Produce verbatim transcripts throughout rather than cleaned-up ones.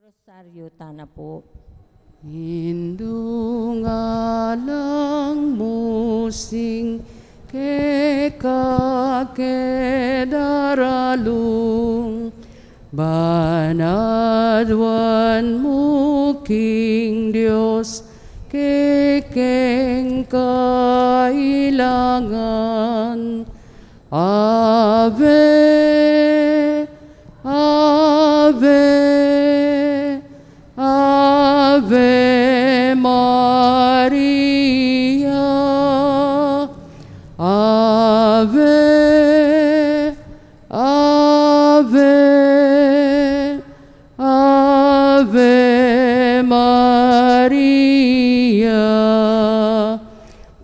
Rosaryo tana pu. Indu ngalang mu sing keka ke daralung, banaduan mu king Dios kekeng kailangan. Ave, Ave, Ave Maria. Ave, Ave, Ave Maria.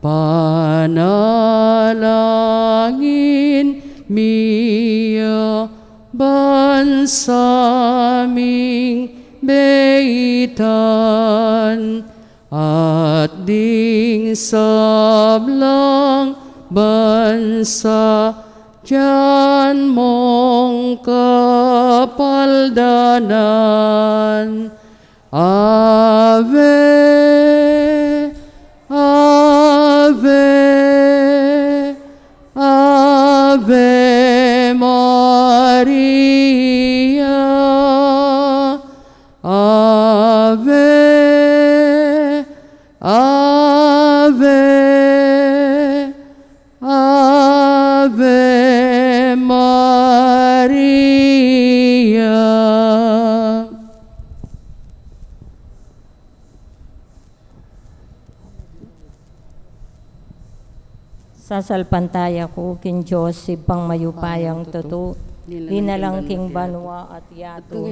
Panalangin mi ya ban sa ming beitan, at ding sablang bansa dian mong kapaldanan. Ave, Ave, Ave Maria. Ave, Ave, Ave Maria. Sasalpantaya ku king Dios, Ibpang mayupayang tutu, linalang king banua at yatu,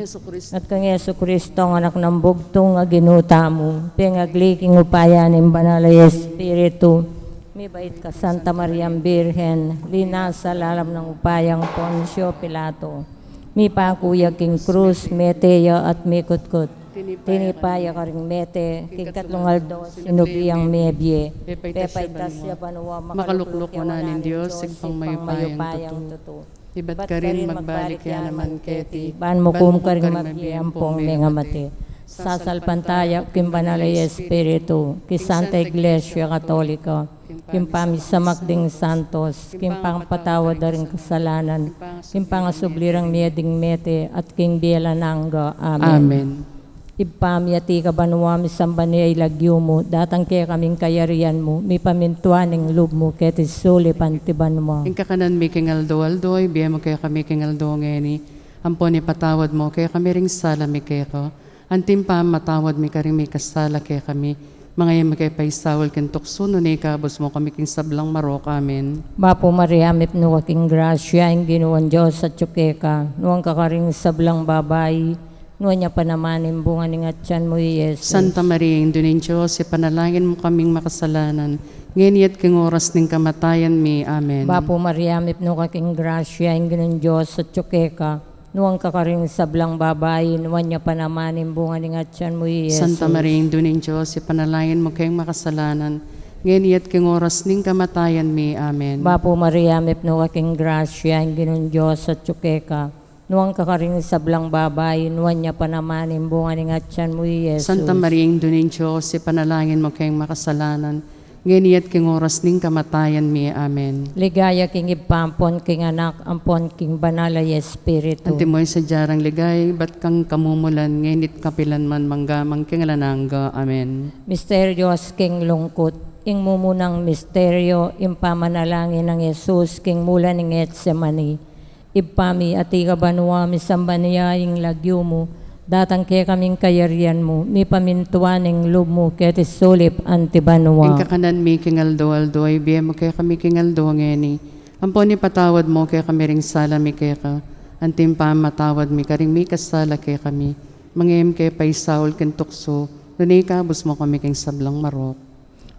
at kang Jesucristo, a Anak nang Bugtung a Ginu tamu, pengagli king upaya ning Banal a Espiritu, mibait kang Santa Mariang Birhen, linasa lalam ning upayang Poncio Pilato, mipaku ya king krus, mete ya at mikutkut. Tinipa ya karing mete, king katlung aldo sinubi yang mebie, pepaitas ya banua, makalukluk wanan ning Dios, Ibpang mayupayang tutu. Ibat karin magbalik ya naman keti, ban mukum karing mabie ampong mengamate. Sasalpantaya ku king Banal a Espiritu, king Santa Iglesia Katolika, king pamisamak ding santos, king pangapatawad da ring kasalanan, king pangasubli rang mie ding mete, at king bie alang angga. Amen. Amen. Ibpa mi, atiu ka banua, misamban ya ing lagyu mu, datang kekami ing kayarian mu, mipamintuan ing lub mu keti sulip anti banua. Ing kakanan mi king aldo-aldo ibie mu kekami king aldo ngeni, ampon ipatawad mu kekami ring sala mi keka, anti ing pamamatawad mi karing mikasala kekami. Manga e mu ke paisaul king tuksu, nune ikabus mu kami king sablang marok. Amen. Bapu Maria, mipnu ka king grasya, ing Ginu Dios atyu keka, nuan ka karing sablang babai, nuan ya pa naman ing bunga ning atyan mu, i Jesus. Santa Maria, Indu ning Dios, ipanalangin mu kaming makasalanan, ngeni at king oras ning kamatayan mi. Amen. Bapu Maria, mipnu ka king grasya, ing Ginung Dios atyu keka, nuan ka karing sablang babai, nuan ya pa naman ing bunga ning atyan mu, i Jesus. Santa Maria, Indu ning Dios, ipanalangin mu keng makasalanan, ngeni at king oras ning kamatayan mi. Amen. Bapu Maria, mipnu ka king grasya, ing Ginung Dios atyu keka, nuan ka karing sablang babai, nuan ya pa naman ing bunga ning atyan mu, i Jesus. Santa Maria, Indu ning Dios, ipanalangin mu keng makasalanan, ngeni at king oras ning kamatayan mi. Amen. Ligaya king Ibpa, ampon king Anak, ampon king Banal a Espiritu. Antimo ing sadya rang ligaya ibat kang kamumulan, ngeni at kapilan man, mangga man king alang angga. Amen. Misteryos king lungkut. Ing mumunang misteryo, ing pamanalangin nang Jesus king mula ning Getsemani. Ibpa mi, atiu ka banua, misamban ya ing lagyu mu, datang kekami ing kayarian mu, mipamintuan ing lub mu keti sulip anti banua. Ing kakanan mi king aldo-aldo ibie mu kekami king aldo ngeni, ampon ipatawad mu kekami ring sala mi keka, anti ing pamamatawad mi karing mikasala kekami. Manga e mu ke paisaul king tuksu, nune ikabus mu kami king sablang marok.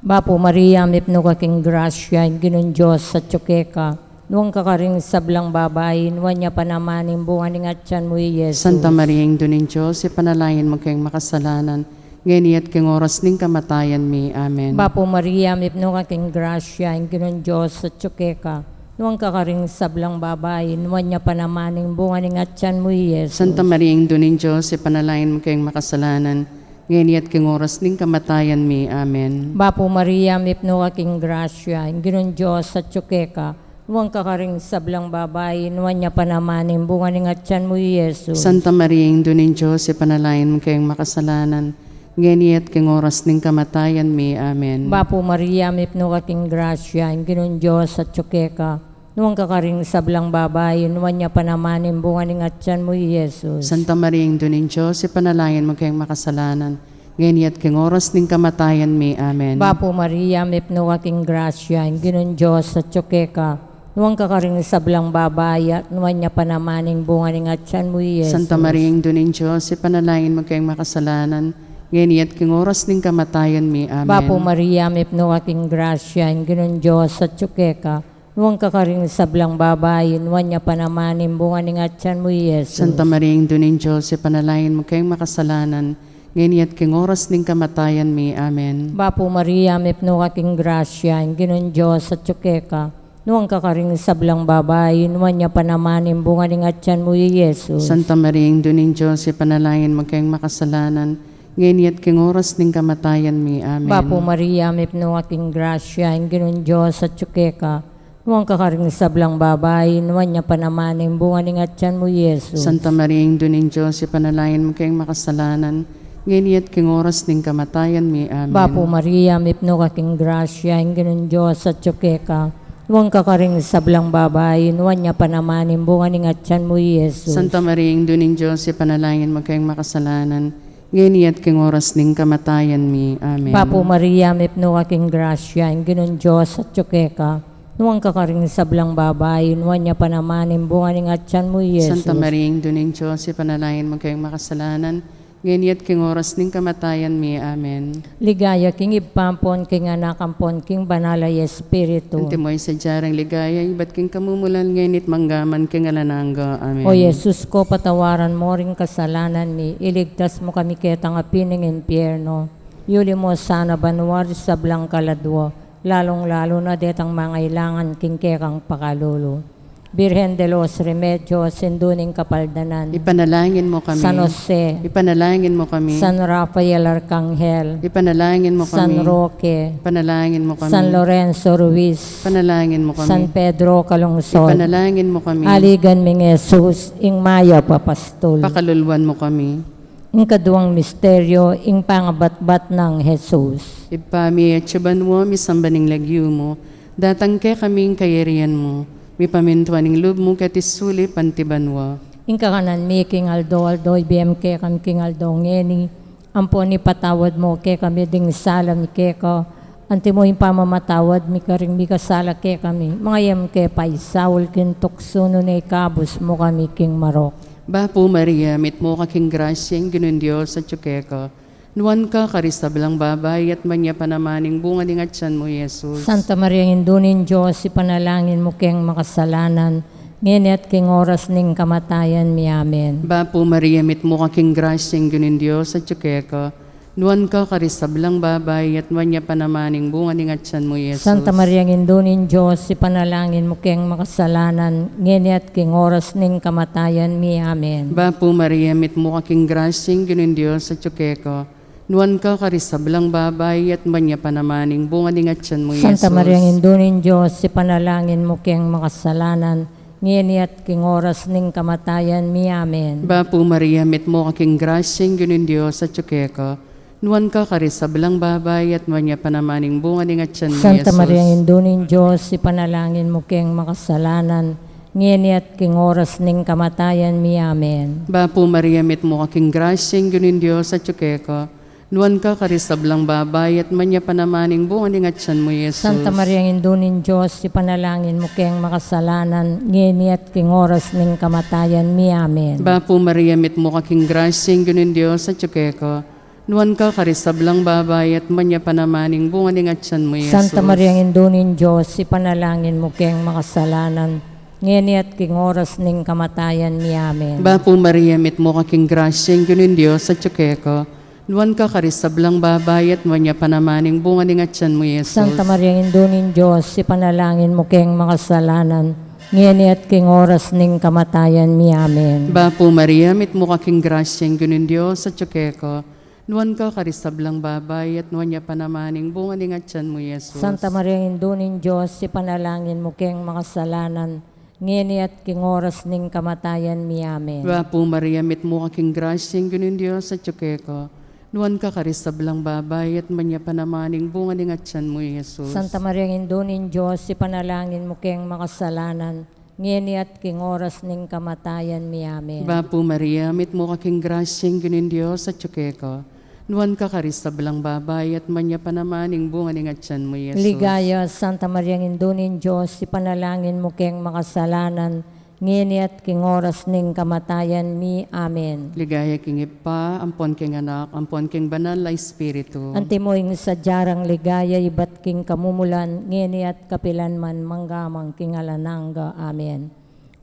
Bapu Maria, mipnu ka king grasya, ing Ginung Dios atyu keka, nuan ka karing sablang babai, nuan ya pa naman ing bunga ning atyan mu, i Jesus. Santa Maria, Indu ning Dios, ipanalangin mu keng makasalanan, ngeni at king oras ning kamatayan mi. Amen. Bapu Maria, mipnu ka king grasya, ing Ginung Dios atyu keka, Nuan ka karing sablang babai, nuan ya pa naman ing bunga ning atyan mu, i Jesus. Santa Maria, Indu ning Dios, ipanalangin mu keng makasalanan, ngeni at king oras ning kamatayan mi. Amen. Bapu Maria, mipnu ka king grasya, ing Ginung Dios atyu keka. Nuan ka karing sablang babai, nuan ya pa naman ing bunga ning atyan mu, i Jesus. Santa Maria, Indu ning Dios, ipanalangin mu keng makasalanan, ngeni at king oras ning kamatayan mi. Amen. Bapu Maria, mipnu ka king grasya, ing Ginung Dios atyu keka. Nuan ka karing sablang babai, nuan ya pa naman ing bunga ning atyan mu, i Jesus. Santa Maria, Indu ning Dios, ipanalangin mu keng makasalanan, ngeni at king oras ning kamatayan mi. Amen. Bapu Maria, mipnu ka king grasya, ing Ginung Dios atyu keka. Nuan ka karing sablang babai, at nuan ya pa naman ing bunga ning atyan mu, i Jesus. Santa Maria, Indu ning Dios, ipanalangin mu keng makasalanan, ngeni at king oras ning kamatayan mi. Amen. Bapu Maria, mipnu ka king grasya, ing Ginung Dios atyu keka. Nuan ka karing sablang babai, nuan ya pa naman ing bunga ning atyan mu, i Jesus. Santa Maria, Indu ning Dios, ipanalangin mu keng makasalanan, ngeni at king oras ning kamatayan mi. Amen. Bapu Maria, mipnu ka king grasya, ing Ginung Dios atyu keka. Nuan ka karing sablang babai, nuan ya pa naman ing bunga ning atyan mu, i Jesus. Santa Maria, Indu ning Dios, ipanalangin mu keng makasalanan, ngeni at king oras ning kamatayan mi. Amen. Bapu Maria, mipnu ka king grasya, ing Ginung Dios atyu keka. Nuan ka karing sablang babai, nuan ya pa naman ing bunga ning atyan mu, i Jesus. Santa Maria, Indu ning Dios, ipanalangin mu keng makasalanan, ngeni at king oras ning kamatayan mi. Amen. Bapu Maria, mipnu ka king grasya, ing Ginung Dios atyu keka. Nuan ka karing sablang babai, nuan ya pa naman ing bunga ning atyan mu, i Jesus. Santa Maria, Indu ning Dios, ipanalangin mu keng makasalanan, ngeni at king oras ning kamatayan mi. Amen. Bapu Maria, mipnu ka king grasya, ing Ginung Dios atyu keka. Nuan ka karing sablang babai, nuan ya pa naman ing bunga ning atyan mu, i Jesus. Santa Maria, Indu ning Dios, ipanalangin mu keng makasalanan, ngeni at king oras ning kamatayan mi. Amen. Ligaya king Ibpa ampon king Anak ampon king Banal a Espiritu. Antimo ing sadya rang ligaya, ibat king kamumulan, ngeni at mangga man king alang angga. Amen. O Jesus ko, patawaran mo ring kasalanan mi, iligtas mo kami ketang api ning impyerno, yuli mo sana banua ring sablang kaladua, lalung-lalu na detang mangailangan king kekang pakalulu. Birhen de los Remedios, Indu ning Kapaldanan. Ipanalangin mo kami. San Jose. Ipanalangin mo kami. San Rafael Arcangel. Ipanalangin mo kami. San Roque. Ipanalangin mo kami. San Lorenzo Ruiz. Ipanalangin mo kami. San Pedro Calungsod. Ipanalangin mo kami. Aligan ming Jesus, ing mayap a pastul. Pakaluluan mo kami. Ing kaduang misteryo, ing pangabatbat nang Jesus. Ibpa mi, atsu ka banua, misamban ing lagyu mu, datang kekami ing kayarian mu, mipamintuan ing lub mu keti sulip anti banua. Ing kakanan mi king aldo-aldo ibie mu kekami king aldo ngeni, ampon ipatawad mu kekami ding sala mi keka, antimo ing pamamatawad mi karing mikasala kekami. Manga e mu ke paisaul king tuksu, nune ikabus mu kami king marok. Bapu Maria, mitmu ka king grasya, ing Ginung Dios atyu keka. Nuan ka karing sablang babai, at nuan ya pa naman ing bunga ning atyan mu, i Jesus. Santa Maria, Indu ning Dios, ipanalangin mu keng makasalanan, ngeni at king oras ning kamatayan mi. Amen. Bapu Maria, mitmu ka king grasya, ing Ginung Dios atyu keka. Nuan ka karing sablang babai, at nuan ya pa naman ing bunga ning atyan mu, i Jesus. Santa Maria, Indu ning Dios, ipanalangin mu keng makasalanan, ngeni at king oras ning kamatayan mi. Amen. Bapu Maria, mitmu ka king grasya, ing Ginung Dios atyu keka. Nuan ka karing sablang babai, at nuan ya pa naman ing bunga ning atyan mu, i Jesus. Santa Maria, Indu ning Dios, ipanalangin mu keng makasalanan, ngeni at king oras ning kamatayan mi. Amen. Bapu Maria, mitmu ka king grasya, ing Ginung Dios atyu keka. Nuan ka karing sablang babai, at nuan ya pa naman ing bunga ning atyan mu, i Jesus. Santa Maria, Indu ning Dios, ipanalangin mu keng makasalanan, ngeni at king oras ning kamatayan mi. Amen. Bapu Maria, mitmu ka king grasya, ing Ginung Dios atyu keka. Nuan ka karing sablang babai, at nuan ya pa naman ing bunga ning atyan mu, i Jesus. Santa Maria, Indu ning Dios, ipanalangin mu keng makasalanan, ngeni at king oras ning kamatayan mi. Amen. Bapu Maria, mitmu ka king grasya, ing Ginung Dios atyu keka. Nuan ka karing sablang babai, at nuan ya pa naman ing bunga ning atyan mu, i Jesus. Santa Maria, Indu ning Dios, ipanalangin mu keng makasalanan, ngeni at king oras ning kamatayan mi. Amen. Bapu Maria, mitmu ka king grasya, ing Ginung Dios atyu keka. Nuan ka karing sablang babai, at nuan ya pa naman ing bunga ning atyan mu, Jesus. Santa Maria, Indu ning Dios, ipanalangin mu keng makasalanan, ngeni at king oras ning kamatayan mi. Amen. Bapu Maria, mitmu ka king grasya, ing Ginung Dios atyu keka. Nuan ka karing sablang babai, at nuan ya pa naman ing bunga ning atyan mu, Jesus. Santa Maria, Indu ning Dios, ipanalangin mu keng makasalanan, ngeni at king oras ning kamatayan mi. Amen. Bapu Maria, mitmu ka king grasya, ing Ginung Dios atyu keka. Nuan ka karing sablang babai, at nuan ya pa naman ing bunga ning atyan mu, Jesus. Santa Maria, Indu ning Dios, ipanalangin mu keng makasalanan, ngeni at king oras ning kamatayan mi. Amen. Bapu Maria, mitmu ka king grasya, ing Ginung Dios atyu keka. Nuan ka karing sablang babai, at nuan ya pa naman ing bunga ning atyan mu, Jesus. Ligaya, Santa Maria, Indu ning Dios, ipanalangin mu keng makasalanan, ngeni at king oras ning kamatayan mi. Amen. Ligaya king Ibpa, ampon king Anak, ampon king Banal a Espiritu. Antimo ing sadya rang ligaya ibat king kamumulan, ngeni at kapilan man, mangga man king alang angga. Amen.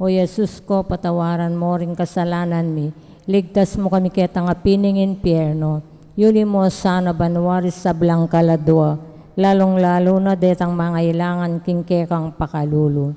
O Jesus ko, patawaran mo ring kasalanan mi, iligtas mu kami ketang api ning impierno, yuli mo sana banua ring sablang kaladua, lalung-lalu na detang mangailangan king kekang pakalulu.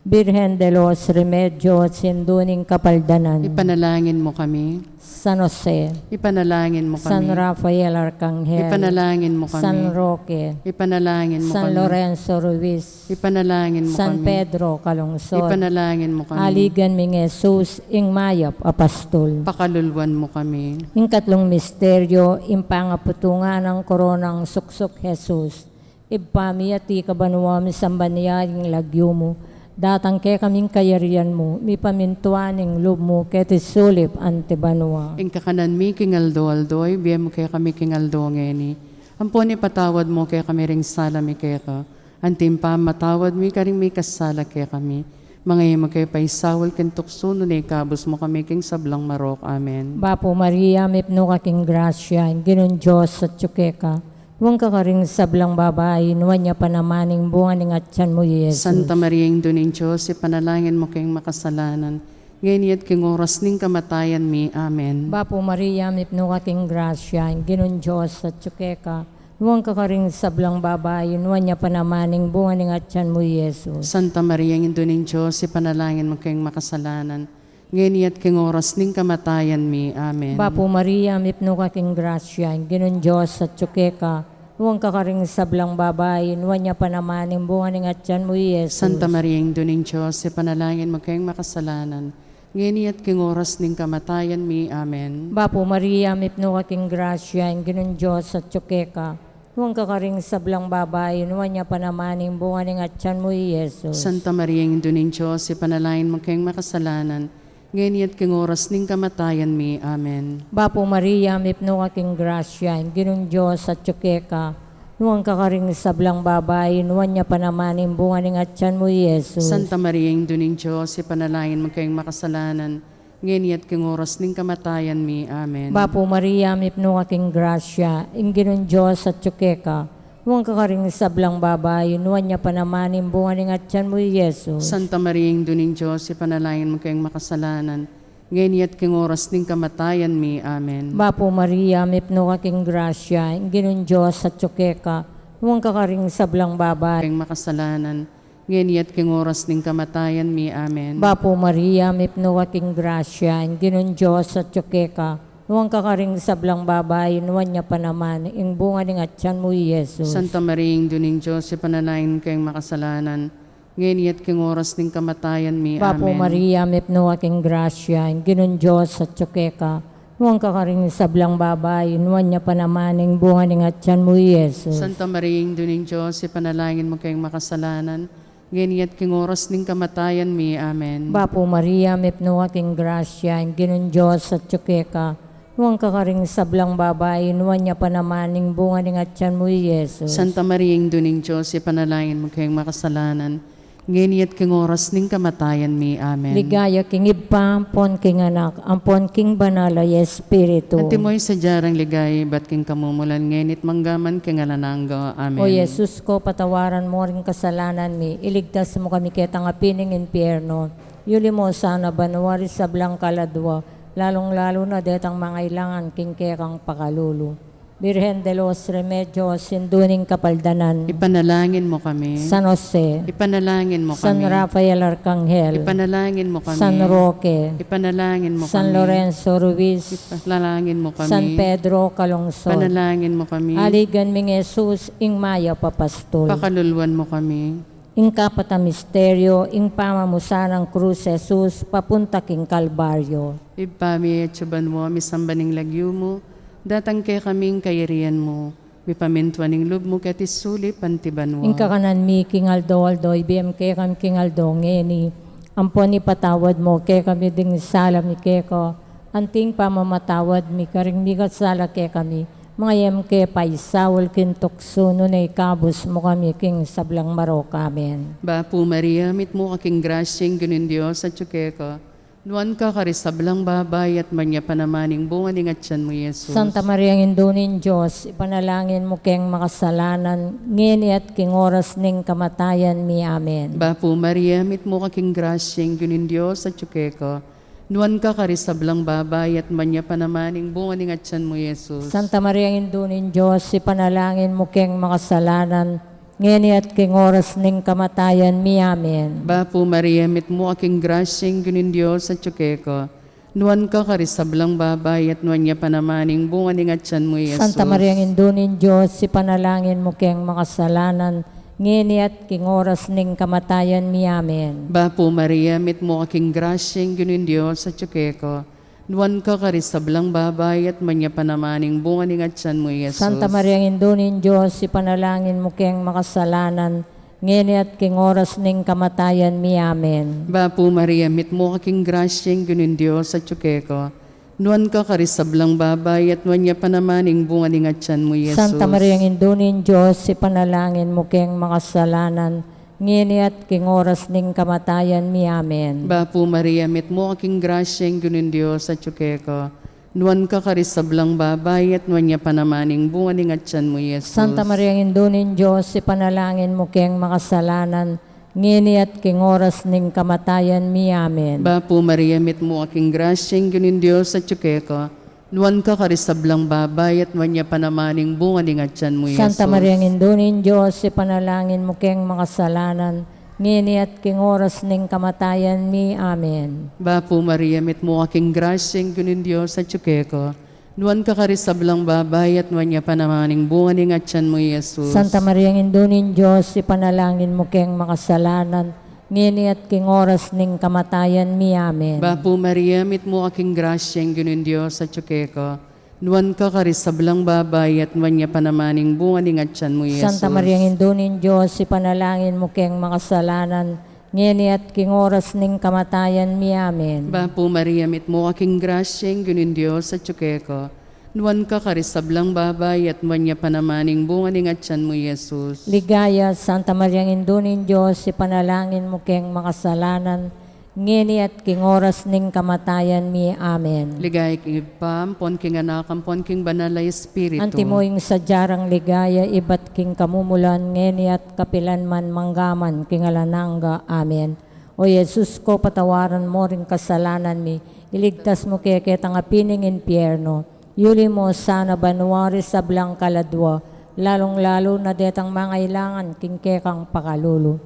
Birhen de los Remedios, Indu ning Kapaldanan. Ipanalangin mu kami. San Jose. Ipanalangin mu kami. San Rafael Arcangel. Ipanalangin mu kami. San Roque. Ipanalangin mu kami. San Lorenzo Ruiz. Ipanalangin mu kami. San Pedro Calungsod. Ipanalangin mu kami. Aligan ming Jesus, ing mayap a pastul. Pakaluluan mu kami. Ing katlung misteryo, ing pangaputungan nang koronang suksuk Jesus. Ibpa mi, atiu ka banua, misamban ya ing lagyu mu. Datang kekami ing kayarian mu, mipamintuan ing lub mu keti sulip anti banua. Ing kakanan mi king aldo-aldo, ibie mu kekami king aldo ngeni. Ampon ipatawad mu kekami ring sala mi keka, anti ing pamamatawad mi karing mikasala kekami. Manga e mu ke paisaul king tuksu, nune ikabus mu kami king sablang marok. Amen. Bapu Maria, mipnu ka king grasya, ing Ginung Dios atyu keka. Nuan ka karing sablang babai, nuan ya pa naman ing bunga ning atyan mu, Jesus. Santa Maria, Indu ning Dios, ipanalangin mu keng makasalanan, ngeni at king oras ning kamatayan mi. Amen. Bapu Maria, mipnu ka king grasya, ing Ginung Dios atyu keka. Nuan ka karing sablang babai, nuan ya pa naman ing bunga ning atyan mu, Jesus. Santa Maria, Indu ning Dios, ipanalangin mu keng makasalanan, ngeni at king oras ning kamatayan mi. Amen. Bapu Maria, mipnu ka king grasya, ing Ginung Dios atyu keka. Nuan ka karing sablang babai, nuan ya pa naman ing bunga ning atyan mu, Jesus. Santa Maria, Indu ning Dios, ipanalangin mu keng makasalanan, ngeni at king oras ning kamatayan mi. Amen. Bapu Maria, mipnu ka king grasya, ing Ginung Dios atyu keka. Nuan ka karing sablang babai, nuan ya pa naman ing bunga ning atyan mu, Jesus. Santa Maria, Indu ning Dios, ipanalangin mu keng makasalanan, ngeni at king oras ning kamatayan mi. Amen. Bapu Maria, mipnu ka king grasya, ing Ginung Dios atyu keka. Nuan ka karing sablang babai, nuan ya pa naman ing bunga ning atyan mu, Jesus. Santa Maria, Indu ning Dios, ipanalangin mu keng makasalanan, ngeni at king oras ning kamatayan mi. Amen. Bapu Maria, mipnu ka king grasya, ing Ginung Dios atyu keka. Nuan ka karing sablang babai, nuan ya pa naman ing bunga ning atyan mu, Jesus. Santa Maria, Indu ning Dios, ipanalangin mu keng makasalanan, ngeni at king oras ning kamatayan mi. Amen. Bapu Maria, mipnu ka king grasya, ing Ginung Dios atyu keka. Nuan ka karing sablang babai, keng makasalanan, ngeni at king oras ning kamatayan mi. Amen. Bapu Maria, mipnu ka king grasya, ing Ginung Dios atyu keka. Nuan ka karing sablang babai, nuan ya pa naman ing bunga ning atyan mu, Jesus. Santa Maria, Indu ning Dios, ipanalangin mu keng makasalanan, ngeni at king oras ning kamatayan mi. Bapu Amen. Maria, mipnu ka king grasya, ing Ginung Dios atyu keka. Nuan ka karing sablang babai, nuan ya pa naman ing bunga ning atyan mu, Jesus. Santa Maria, Indu ning Dios, ipanalangin mu keng makasalanan, ngeni at king oras ning kamatayan mi. Amen. Bapu Maria, mipnu ka king grasya, ing Ginung Dios atyu keka. Nuan ka karing sablang babai, nuan ya pa naman ing bunga ning atyan mu, Jesus. Santa Maria, Indu ning Dios, ipanalangin mu keng makasalanan, ngeni at king oras ning kamatayan mi. Amen. Ligaya king Ibpa, ampon king Anak, ampon king Banal a Espiritu. Antimo ing sadya rang ligaya ibat king kamumulan, ngeni at mangga man king alang angga. Amen. O Jesus ko, patawaran mo ring kasalanan mi, iligtas mu kami ketang api ning impierno, yuli mo sana banua ring sablang kaladua, lalung-lalu na detang mangailangan king kekang pakalulu. Birhen de los Remedios, Indu ning Kapaldanan. Ipanalangin mo kami. San Jose. Ipanalangin mo kami. San Rafael Arcangel. Ipanalangin mo kami. San Roque. Ipanalangin mo kami. San Lorenzo Ruiz. Ipanalangin mo kami. San Pedro Calungsod. Ipanalangin mo kami. Aligan ming Jesus, ing mayap a pastul. Pakaluluan mo kami. Ing kapat a misteryo, ing pamamusan nang krus Jesus papunta king Kalbaryo. Ibpa mi, atsu ka banua, misamban ing lagyu mu, datang kekami ing kayarian mu, mipamintuan ing lub mu keti sulip anti banua. Ing kakanan mi king aldo-aldo, ibie mu kekami king aldo ngeni. Ampon ipatawad mu kekami ding sala mi keka, anti ing pamamatawad mi karing mikasala kekami. Manga e mu ke paisaul king tuksu, nune ikabus mu kami king sablang marok. Amen. Bapu Maria, mitmu ka king grasya, ing Ginung Dios atsu keka. Nuan ka karing sablang babai, at nuan ya pa naman ing bunga ning atyan mu, Jesus. Santa Maria, Indu ning Dios, ipanalangin mu keng makasalanan, ngeni at king oras ning kamatayan mi. Amen. Bapu Maria, mitmu ka king grasya, ing Ginung Dios atsu keka. Nuan ka karing sablang babai, at nuan ya pa naman ing bunga ning atyan mu, Jesus. Santa Maria, Indu ning Dios, ipanalangin mu keng makasalanan, ngeni at king oras ning kamatayan mi. Amen. Bapu Maria, mitmu ka king grasya, ing Ginung Dios atsu keka. Nuan ka karing sablang babai, at nuan ya pa naman ing bunga ning atyan mu, Jesus. Santa Maria, Indu ning Dios, ipanalangin mu keng makasalanan, ngeni at king oras ning kamatayan mi. Amen. Bapu Maria, mitmu ka king grasya, ing Ginung Dios atsu keka. Nuan ka karing sablang babai, at nuan ya pa naman ing bunga ning atyan mu, Jesus. Santa Maria, Indu ning Dios, ipanalangin mu keng makasalanan, ngeni at king oras ning kamatayan mi. Amen. Bapu Maria, mitmu ka king grasya, ing Ginung Dios atsu keka. Nuan ka karing sablang babai, at nuan ya pa naman ing bunga ning atyan mu, Jesus. Santa Maria, Indu ning Dios, ipanalangin mu keng makasalanan, ngeni at king oras ning kamatayan mi. Amen. Bapu Maria, mitmu ka king grasya, ing Ginung Dios atsu keka. Nuan ka karing sablang babai, at nuan ya pa naman ing bunga ning atyan mu, Jesus. Santa Maria, Indu ning Dios, ipanalangin mu keng makasalanan, ngeni at king oras ning kamatayan mi. Amen. Bapu Maria, mitmu ka king grasya, ing Ginung Dios atsu keka. Nuan ka karing sablang babai, at nuan ya pa naman ing bunga ning atyan mu, Jesus. Santa Maria, Indu ning Dios, ipanalangin mu keng makasalanan, ngeni at king oras ning kamatayan mi. Amen. Bapu Maria, mitmu ka king grasya, ing Ginung Dios atsu keka. Nuan ka karing sablang babai, at nuan ya pa naman ing bunga ning atyan mu, Jesus. Santa Maria, Indu ning Dios, ipanalangin mu keng makasalanan, ngeni at king oras ning kamatayan mi. Amen. Bapu Maria, mitmu ka king grasya, ing Ginung Dios atsu keka. Nuan ka karing sablang babai, at nuan ya pa naman ing bunga ning atyan mu, Jesus. Santa Maria, Indu ning Dios, ipanalangin mu keng makasalanan, ngeni at king oras ning kamatayan mi. Amen. Bapu Maria, mitmu ka king grasya, ing Ginung Dios atsu keka. Nuan ka karing sablang babai, at nuan ya pa naman ing bunga ning atyan mu, Jesus. Ligaya, Santa Maria, Indu ning Dios, ipanalangin mu keng makasalanan, ngeni at king oras ning kamatayan mi. Amen. Ligaya king Ibpa, ampon king Anak, ampon king Banal a Espiritu. Antimo ing sadya rang ligaya, ibat king kamumulan, ngeni at kapilan man, mangga man king alang angga. Amen. O Jesus ko, patawaran mo ring kasalanan mi, iligtas mu kami ketang api ning impyerno, yuli mu sana banua ring sablang kaladua, lalung-lalu na detang mangailangan king kekang pakalulu.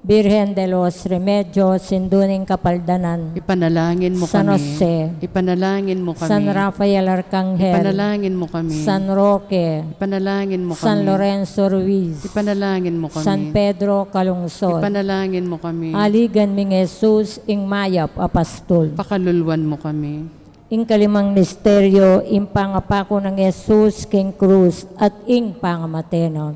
Birhen de los Remedios, Indu ning Kapaldanan. Ipanalangin mu kami. San Jose. Ipanalangin mu kami. San Rafael Arcangel. Ipanalangin mu kami. San Roque. Ipanalangin mu kami. San Lorenzo Ruiz. Ipanalangin mu kami. San Pedro Calungsod. Ipanalangin mu kami. Aligan ming Jesus, ing mayap a pastul. Pakaluluan mu kami. Ing kalimang misteryo, ing pangapaku nang Jesus king krus at ing pangamate na.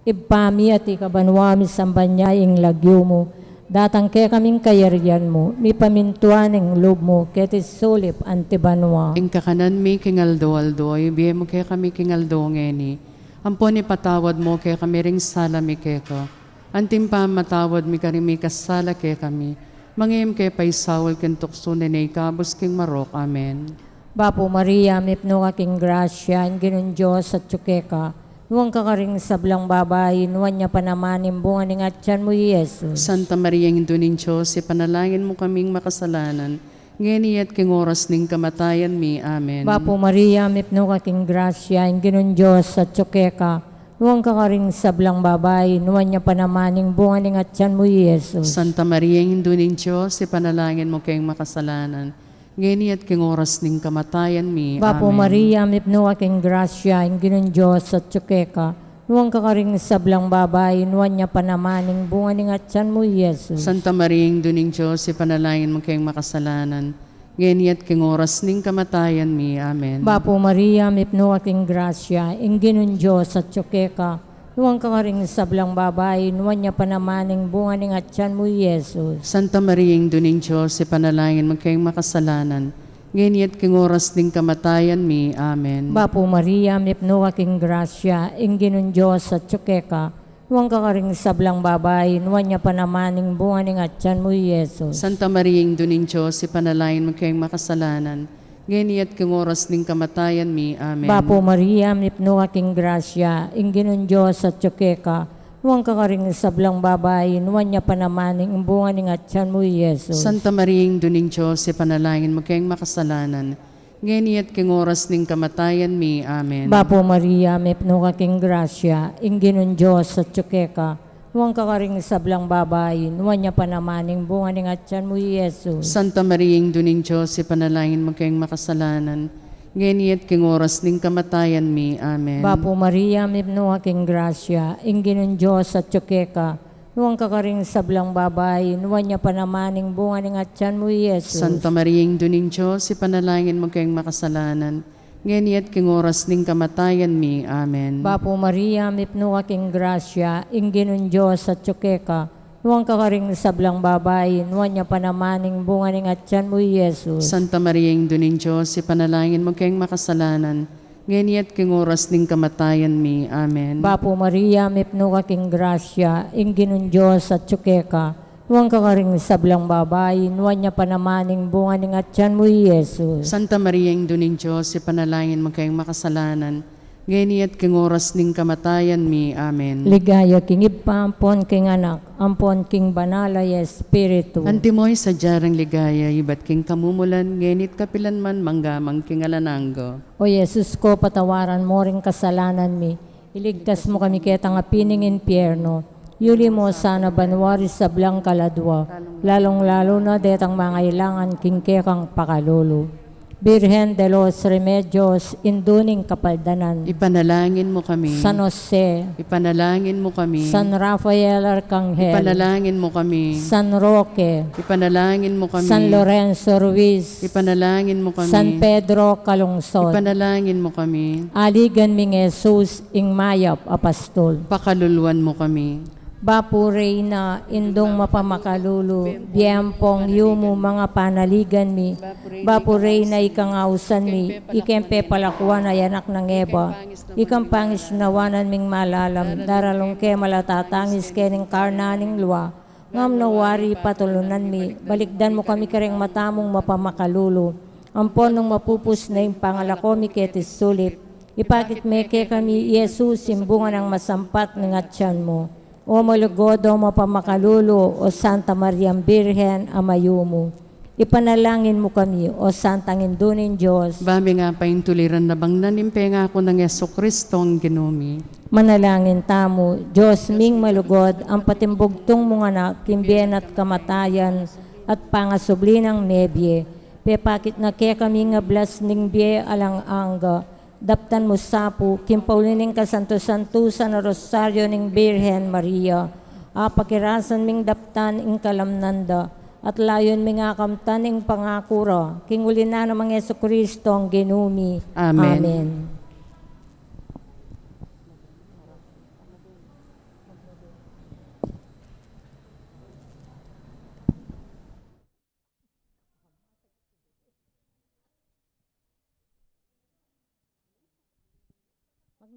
Ibpa mi, atiu ka banua, misamban ya ing lagyu mu, datang kekami ing kayarian mu, mipamintuan ing lub mu keti sulip anti banua. Ing kakanan mi king aldo-aldo, ibie mu kekami king aldo ngeni. Ampon ipatawad mu kekami ring sala mi keka, anti ing pamamatawad mi karing mikasala kekami. Manga e mu ke paisaul king tuksu, nune ikabus king marok. Amen. Bapu Maria, mipnu ka king grasya, ing Ginung Dios atyu keka. Nuan ka karing sablang babai, nuan ya pa naman ing bunga ning atyan mu, i Jesus. Santa Maria, Indu ning Dios, ipanalangin mu kaming makasalanan, ngeni at king oras ning kamatayan mi. Amen. Bapu Maria, mipnu ka king grasya, ing Ginung Dios atyu keka, nuan ka karing sablang babai, nuan ya pa naman ing bunga ning atyan mu, i Jesus. Santa Maria, Indu ning Dios, ipanalangin mu keng makasalanan, ngeni at king oras ning kamatayan mi. Bapu Amen. Maria, mipnu ka king grasya, ing Ginung Dios atyu keka, nuan ka karing sablang babai, nuan ya pa naman ing bunga ning atyan mu, i Jesus. Santa Maria, Indu ning Dios, ipanalangin mu keng makasalanan, ngeni at king oras ning kamatayan mi. Amen. Bapu Maria, mipnu ka king grasya, ing Ginung Dios atyu keka, nuan ka karing sablang babai, nuan ya pa naman ing bunga ning atyan mu, i Jesus. Santa Maria, Indu ning Dios, ipanalangin mu keng makasalanan, ngeni at king oras ning kamatayan mi. Amen. Bapu Maria, mipnu ka king grasya, ing Ginung Dios atyu keka, nuan ka karing sablang babai, nuan ya pa naman ing bunga ning atyan mu, i Jesus. Santa Maria, Indu ning Dios, ipanalangin mu keng makasalanan, ngeni at king oras ning kamatayan mi. Amen. Bapu Maria, mipnu ka king grasya, ing Ginung Dios atyu keka, nuan ka karing sablang babai, nuan ya pa naman ing bunga ning atyan mu, i Jesus. Santa Maria, Indu ning Dios, ipanalangin mu keng makasalanan, ngeni at king oras ning kamatayan mi. Amen. Bapu Maria, mipnu ka king grasya, ing Ginung Dios atyu keka, nuan ka karing sablang babai, nuan ya pa naman ing bunga ning atyan mu, i Jesus. Santa Maria, Indu ning Dios, ipanalangin mu keng makasalanan, ngeni at king oras ning kamatayan mi. Amen. Bapu Maria, mipnu ka king grasya, ing Ginung Dios atyu keka, nuan ka karing sablang babai, nuan ya pa naman ing bunga ning atyan mu, i Jesus. Santa Maria, Indu ning Dios, ipanalangin mu keng makasalanan, ngeni at king oras ning kamatayan mi. Amen. Bapu Maria, mipnu ka king grasya, ing Ginung Dios atyu keka, nuan ka karing sablang babai, nuan ya pa naman ing bunga ning atyan mu, i Jesus. Santa Maria, Indu ning Dios, ipanalangin mu keng makasalanan, ngeni at king oras ning kamatayan mi. Amen. Bapu Maria, mipnu ka king grasya, ing Ginung Dios atyu keka, nuan ka karing sablang babai, nuan ya pa naman ing bunga ning atyan mu, i Jesus. Santa Maria, Indu ning Dios, ipanalangin mu keng makasalanan, ngeni at king oras ning kamatayan mi. Amen. Ligaya king Ibpa, ampon king Anak, ampon king Banal a Espiritu. Antimo ing sadya rang ligaya, ibat king kamumulan, ngeni at kapilan man, mangga man king alang angga. O Jesus ko, patawaran mu ring kasalanan mi, iligtas mu kami ketang api ning impyerno, yuli mu sana banua ring sablang kaladua, lalung-lalu na detang mangailangan king kekang pakalulu. Birhen de los Remedios, Indu ning Kapaldanan, ipanalangin mu kami. San Jose, ipanalangin mu kami. San Rafael Arcangel, ipanalangin mu kami. San Roque, ipanalangin mu kami. San Lorenzo Ruiz, ipanalangin mu kami. San Pedro Calungsod, ipanalangin mu kami. Aligan ming Jesus, ing mayap a pastul, pakaluluan mu kami. Bapu Reyna, Indung mapamakalulu, bie ampong yumu, mga panaligan mi. Bapu Reyna, ikang ausan mi, ikeng pepalakuan a anak nang Eva, ikang pangisnawanan ming malalam, daralung ke malatatangis keng karna ning lua, ngam no wari patulunan mi, balikdan mu kami kareng mata mung mapamakalulu. Ampon nung mapupus na ing pangalako mi keti sulip, ipakit me kekami i Jesus, ing bunga nang masampat ning atyan mu. O malugud, o mapamakalulu, o Santa Mariang Birhen a mayumu, ipanalangin mu kami, o Santang Indu ning Dios. Ba ming apaintuliran na bang na ning pengaku nang Jesucristo a Ginu mi. Manalangin tamu. Dios ming malugud, ampon ing bugtung mung Anak, king bie na at kamatayan, at pangasubli nang mebie, pepakit na kekami ing ablas ning bie alang angga. Daptan mu sa pu, king pauli ning kasantu-santusan a Rosario ning Birhen Maria, apakirasan ming daptan ing kalamnan da, at layun ming akamtan ing pangaku ra, king uli na nang Jesucristo a Ginu mi. Amen. Amen.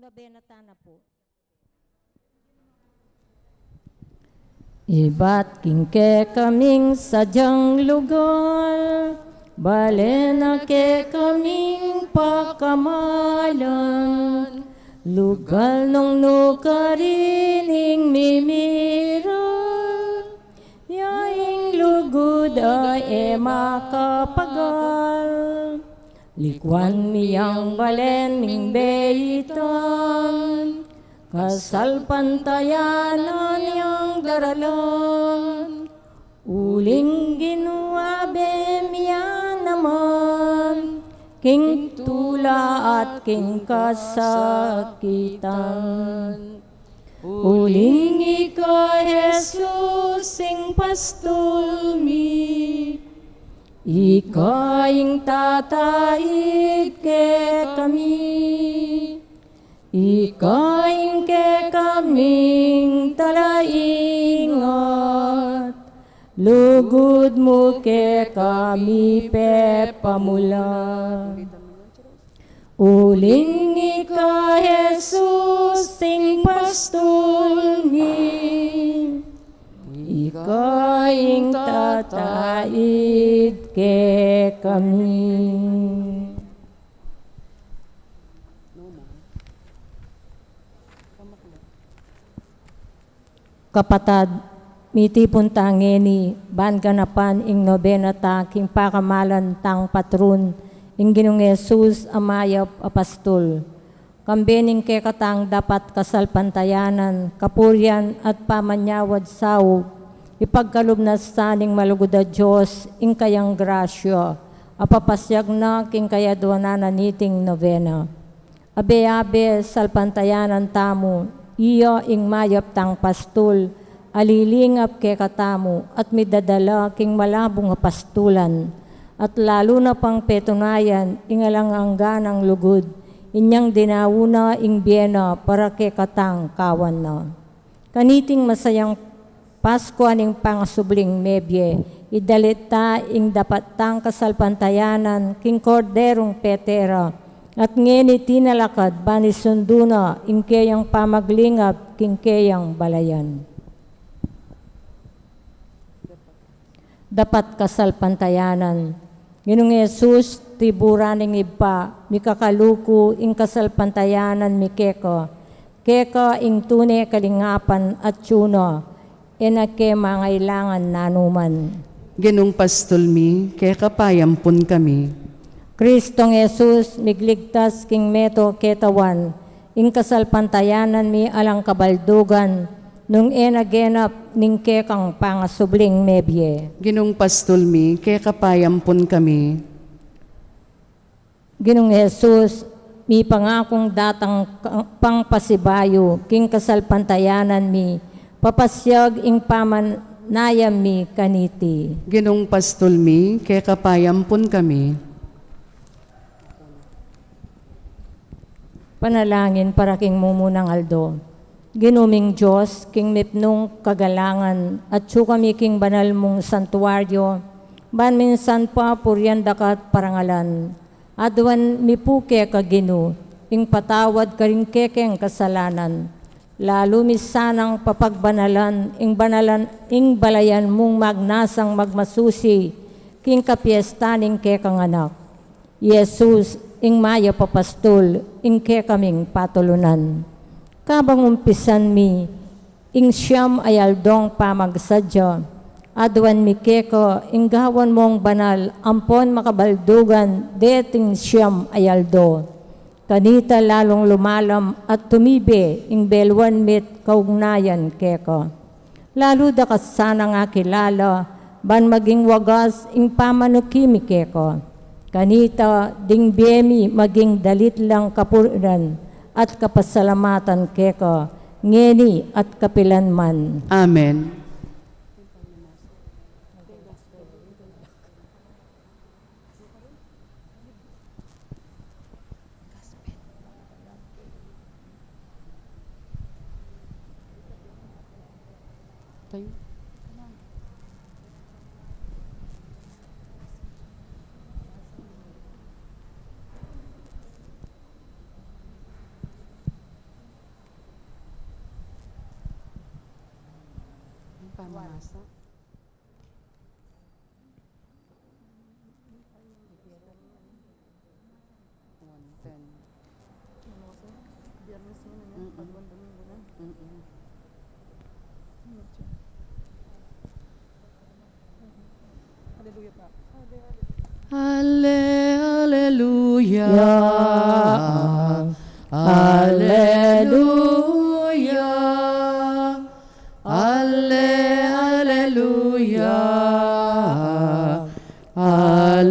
Magnobena tana pu. Ibat king kekaming sadyang lugal, bale na kekaming pakamalan, lugal nung nukarin ing mimira, ya ing lugud a e makapag Likuan mi yang balen ming beitan, kasalpantayanan yang daralan, uling Ginu, abe mi ya naman, king tula at king kasakitan. Uling ika, Jesus, ing pastul mi, ika ing tataid kekami, ika ing kekaming talaingat, lugud mu kekami pepamulan. Uling ika, Jesus, ing pastul mi, ika ing tataid kekami. Kapatad, mitipun ta ngeni ban ganapan ing nobena ta king pakamalan tang patrun, ing Ginung Jesus a mayap a pastul. Kambe ning kekatang dapat kasalpantayanan, kapurian at pamanyawad saup, ipagkalub na sa ning malugud a Dios ing kayang grasya, a papasiag na king kayaduanan na niting nobena. Abe-abe salpantayanan tamu, iya ing mayap tang pastul, a lilingap kekatamu, at midadala king malabung a pastulan, at lalu na pang petunayan ing alang angga nang lugud, inyang dinaun na ing bie na para kekatang kawan na. Kaniting masayang Paskua ning pangasubling mebie, idalit ta ing dapat tang kasalpantayanan king Korderung Petera, at ngeni tinalakad ban isundu na ing keyang pamaglingap king keyang balayan. Dapat kasalpantayanan. Ginung Jesus, tiburan ning Ibpa, mikakaluku ing kasalpantayanan mi keka. Keka ing tune kalingapan at tiyuna, e na ke mangailangan nanuman. Ginung pastul mi, keka payampun kami. Kristong Jesus, migligtas king meto ketawan, ing kasalpantayanan mi alang kabaldugan, nung e na genap ning kekang pangasubling mebie. Ginung pastul mi, keka payampun kami. Ginung Jesus, mipangakung datang ka-, pangpasibayu king kasalpantayanan mi, papasiag ing pamanayam mi kaniti. Ginung pastul mi, keka payampun kami. Panalangin para king mumunang aldo. Ginu ming Dios, king mipnung kagalangan, atyu kami king banal mung santuaryo, ban minsan pa purian da ka at parangalan. Aduan mi pu keka Ginu, ing patawad karing kekeng kasalanan. Lalu mi sanang papagbanalan, ing banalan, ing balayan mung magnasang magmasusi, king kapiesta ning kekang anak. Jesus, ing mayap a pastul, ing kekaming patulunan. Kabang umpisan mi ing siyam a aldong pamagsadya, aduan mi keka ing gawan mung banal ampon makabaldugan deting siyam a aldo. Kanita lalung lumalam at tumibe ing beluan mit kaugnayan keka. Lalu da ka sanang akilala, ban maging wagas ing pamanuki mi keka. Kanita, ding bie mi maging dalit lang kapurian at kapasalamatan keka, ngeni at kapilan man. Amen. Tayo. Ang pamasa. One ten. Biyernes na naman, mm-mm, pag Domingo na. Mm-mm. Hallelujah pa. Hallelujah. Aleluya. Ya. Aleluya. Ale, aleluya. Aleluya.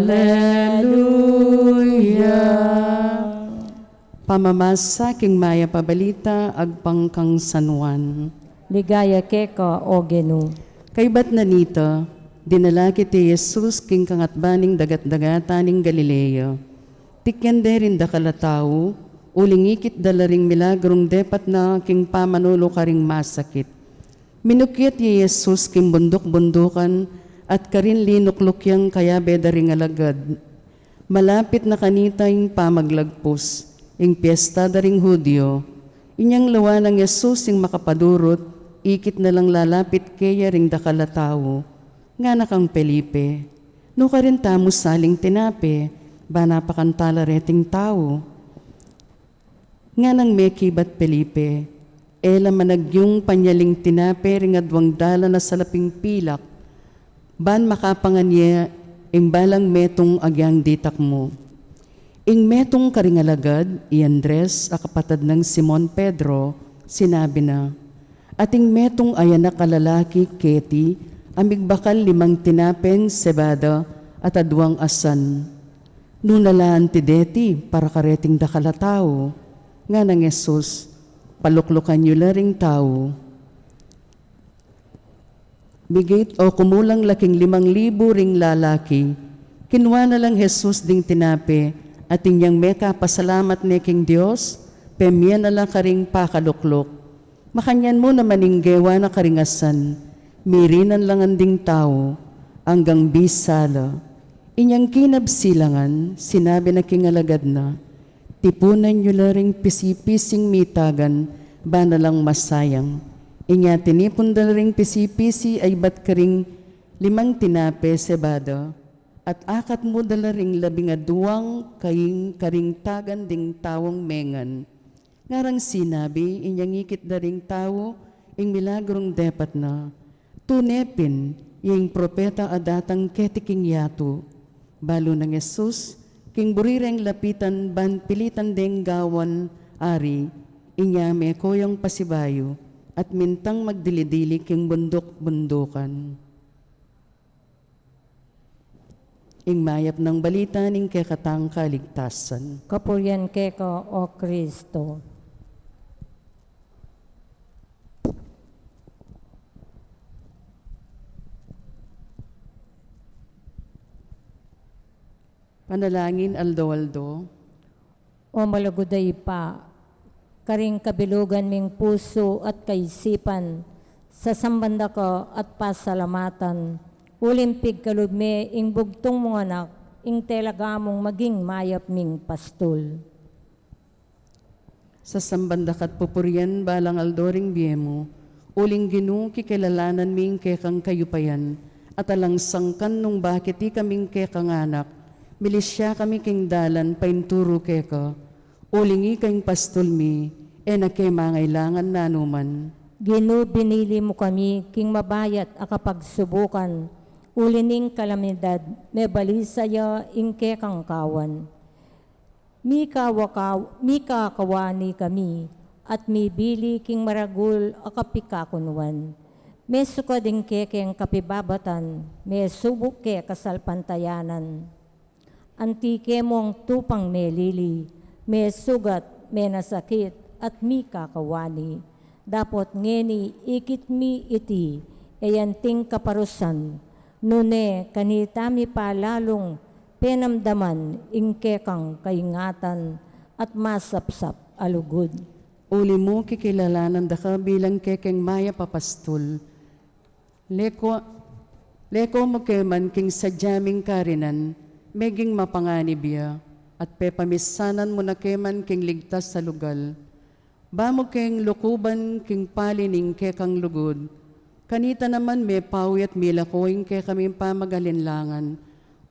Pamamasa king Mayap a Balita agpang kang San Juan. Ligaya keka, O Ginu. Kaybat na nita, dinala keti Jesus king kangatban ning dagat-dagatan ning Galilea. Tikyan de ring dakal a tau, uling ikit da la ring milagrung depat na king pamanulu karing masakit. Minukyat ya i Jesus king bunduk-bundukan, at karin linukluk yang kayabe da ring alagad. Malapit na kanita ing pamaglagpus, ing piesta da ring Judio. Inyang lawan nang Jesus ing makapadurut, ikit na lang lalapit keya ring dakal a tau. Ngana kang Felipe, "Nukarin tamu saling tinape, ban apakan tala reting tau?" Nganang mekibat Felipe, "E la managyung panyaling tinape ring aduang dalan a salaping pilak, ban makapangan ye ing balang metung agyang ditak mu." Ing metung karing alagad, i Andres, a kapatad nang Simon Pedro, sinabi na, "Ating metung a anak a lalaki keti, a migbakal limang tinapeng sebada at aduang asan. Nanu la anti deti para kareting dakal a tau?" Nganang Jesus, "Paluklukan yu la ring tau." Migit o kumulang la king limang libu ring lalaki. Kinua na lang Jesus ding tinape, at inyang mekapasalamat ne king Dios, pemie na la karing pakalukluk. Makanyan mu naman ing gewa na karing asan, mirinan la ngan ding tau, anggang bisa la. Inyang kinabsi la ngan, sinabi na king alagad na, "Tipunan yu la ring pisi-pising mitagan, ban alang masayang." Inya tinipun da la ring pisi-pisi a ibat karing limang tinape sebada, at akat mu da la ring labing aduang kaing karing tagan ding taung mengan. Ngarang sinabi, inyang ikit da ring tau ing milagrung depat na, "Tune pin, ya ing propeta a datang keti king yatu." Balu nang Jesus, king buri reng lapitan ban pilitan deng gawan ari, inya meko yang pasibayu, at mintang magdili-dili king bunduk-bundukan. Ing mayap nang balita ning kekatang kaligtasan. Kapurian keka, O Kristo. Panalangin aldo-aldo. O malugud a Ibpa, karing kabilugan ming pusu at kaisipan, sasamban da ka at pasalamatan, uling pigkalub me ing bugtung mung anak, ing talaga mung maging mayap ming pastul. Sasamban da ka at pupurian balang aldo ring bie mu, uling Ginu, kikilalanan mi ing kekang kayupayan, at alang sangkan nung bakit ikaming kekang anak, milisya kami king dalan painturu keka, uling ika ing pastul mi, e na ke mangailangan nanu man. Ginu, binili mu kami king mabayat a kapagsubukan, uli ning kalamidad, mebalisa ya ing kekang kawan. Mikawaka-, mikakawani kami, at mibili king maragul a kapikakunuan. Mesukad ing kekeng kapibabatan, mesubuk ke kasalpantayanan. Anti ke mung tupang melili, mesugat, menasakit, at mikakawani. Dapot ngeni ikit mi iti, e anting kaparusan, nune kanita mi pa lalung penamdaman ing kekang kaingatan at masapsap a lugud. Uli mu kikilalanan da ka bilang kekeng mayap a pastul. Leko, leko mu ke man king sadya ming karinan, meging mapanganib ya, at pepamisanan mu na ke man king ligtas a lugal. Ba mu keng lukuban king pali ning kekang lugud. Kanita naman mepawi at milako ing kekaming pamagalinlangan.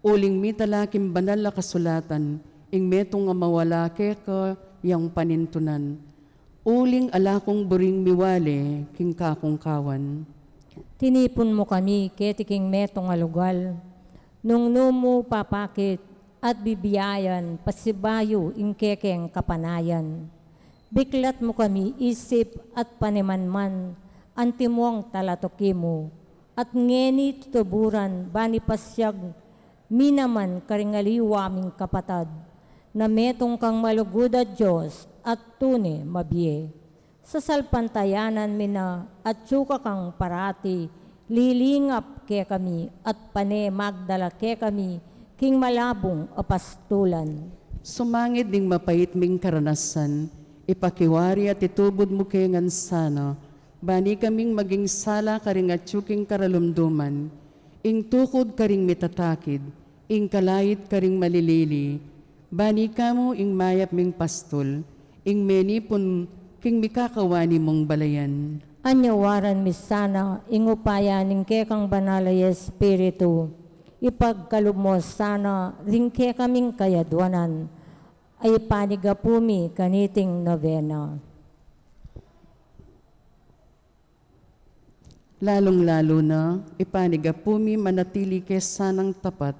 Uling mitala king banal a kasulatan, ing metung a mawala keka yang panintunan. Uling ala kung buring miwali king kakung kawan. Tinipun mu kami keti king metung a lugal. Nung nu mu papakit at bibiayan pasibayu ing kekeng kapanayan. Biklat mu kami isip at panemanman, antimong talatuki mu, at ngeni tutuburan bani pasiag mi naman karing aliwa ming kapatad, na metung kang malugud a Dios at tune mabie. Sasalpantayanan mi na atyu ka kang parati, lilingap kekami at pane magdala kekami king malabung a pastulan. Sumangid ning mapait ming karanasan, ipakiwari at itubud mu ke ngan sana, bani kaming maging sala karing atyu king karalumduman, ing tukud karing mitatakid, ing kalait karing malilili, bani kamu ing mayap ming pastul, ing menipun king mikakawani mung balayan. Anyawaran mi sana ing upaya ning kekang banal a Espiritu, ipagkalub mu sana ring kekaming kayadwanan, a ipanigapu mi kaniting novena. Lalung-lalu na, ipanigapu mi manatili ke sanang tapat,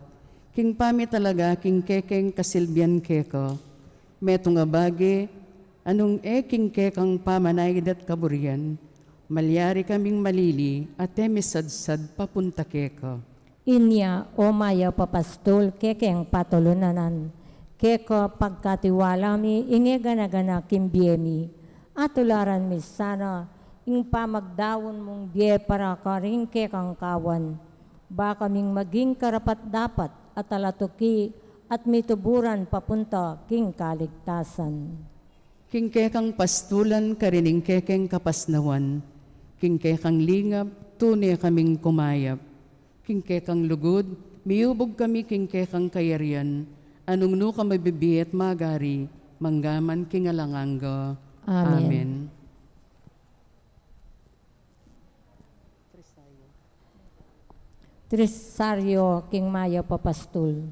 king pamitalaga king kekeng kasilbian keka. Metung a bage, anung e king kekang pamanaid at kaburian, malyari kaming malili, at e misadsad papunta keka. Inya, o mayap a pastul, kekeng patulunan, keka pagkatiwala mi ing e gana-gana king bie mi. Atularan mi sana ing pamagdaun mung bie para karing kekang kawan, ba kaming maging karapat-dapat a talatuki at mituburan papunta king kaligtasan. King kekang pastulan karin ing kekeng kapasnawan, king kekang lingap tune kaming kumayap. King kekang lugud, miyubug kami king kekang kayarian, a nung nu ka mabibie at magari, mangga man king alang angga. Amen. Amen. Trisaryo king mayap a pastul.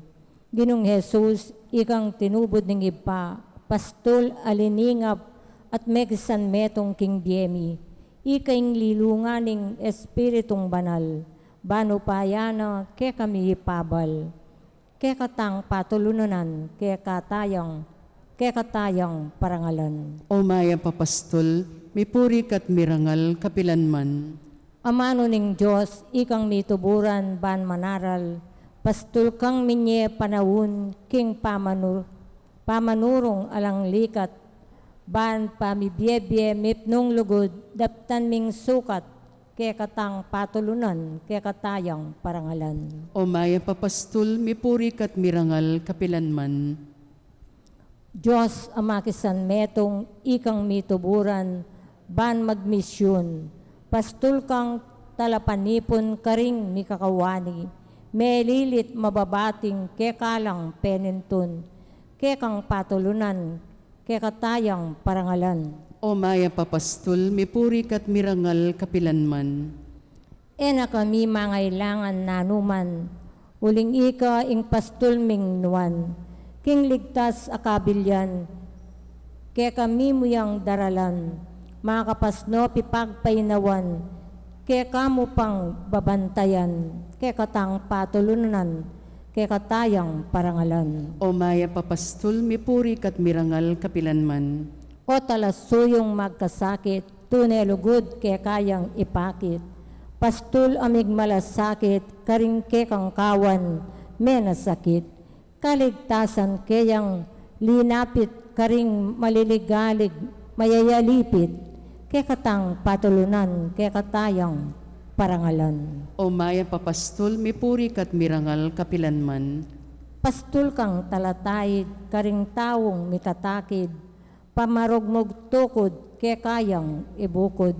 Ginung Jesus, ikang tinubud ning Ibpa, pastul a liningap at mekisan metung king bie mi, ika ing lilungan ning Espiritung Banal, ban upaya na kekami ipabal. Kekatang patulunan, kekatayang, kekatayang parangalan. O mayap a pastul, mipuri ka't mirangal kapilanman. Amanu ning Dios, ikang mituburan ban manaral, pastul kang minye panaun king pamanu-, pamanurung alang likat, ban pamibie-bie mipnung lugud, daptan ming sukat, kekatang patulunan, kekatayang parangalan. O mayap a pastul, mipuri ka't mirangal kapilanman. Dios a makisan metung, ikang mituburan ban magmisyun, pastul kang talapanipun karing mikakawani, melilit mababating keka lang penintun, kekang patulunan, kekatayang parangalan. O mayap a pastul, mipuri ka't mirangal kapilanman. E na kami mangailangan nanuman, uling ika ing pastul ming nuan. King ligtas a kabilyan, kekami mu yang daralan, makapasno pipagpainawan, keka mu pang babantayan, kekatang patulunan, kekatayang parangalan. O mayap a pastul, mipuri ka't mirangal kapilanman. O talasuyung magkasakit, tune lugud keka yang ipakit. Pastul a migmalasakit, karing kekang kawan menasakit. Kaligtasan keyang linapit, karing maliligalig mayayalipit. Kekatang patulunan, kekatayang parangalan. O mayap a pastul, mipuri ka't mirangal kapilanman. Pastul kang talataid, karing taung mitatakid, pamarugmug tukud, keka yang ibukud.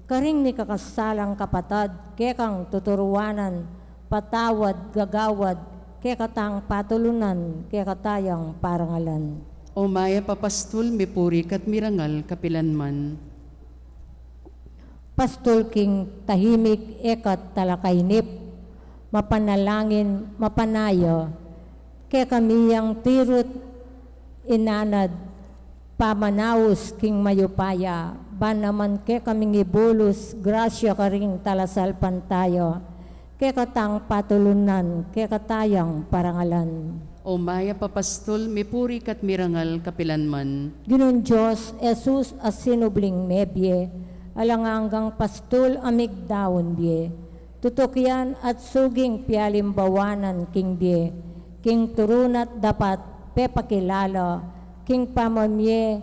Karing mikakasalang kapatad, kekang tuturuanan, patawad gagawad, kekatang patulunan, kekatayang parangalan. O mayap a pastul, mipuri ka't mirangal kapilanman. Pastul king tahimik, e ka talakainip, mapanalangin, mapanaya, kekami yang tiru't inanad, pamanaus king mayupaya, ban naman kekaming ibulus grasya karing talasalpantaya, kekatang patulunan, kekatayang parangalan. O mayap a pastul, mipuri ka't mirangal kapilanman. Ginung Dios, Jesus a sinubling mebie, alang anggang pastul a migdaun bie. Tutukian at suging pialimbawanan king bie, king turun at dapat pepakilala, king pamamie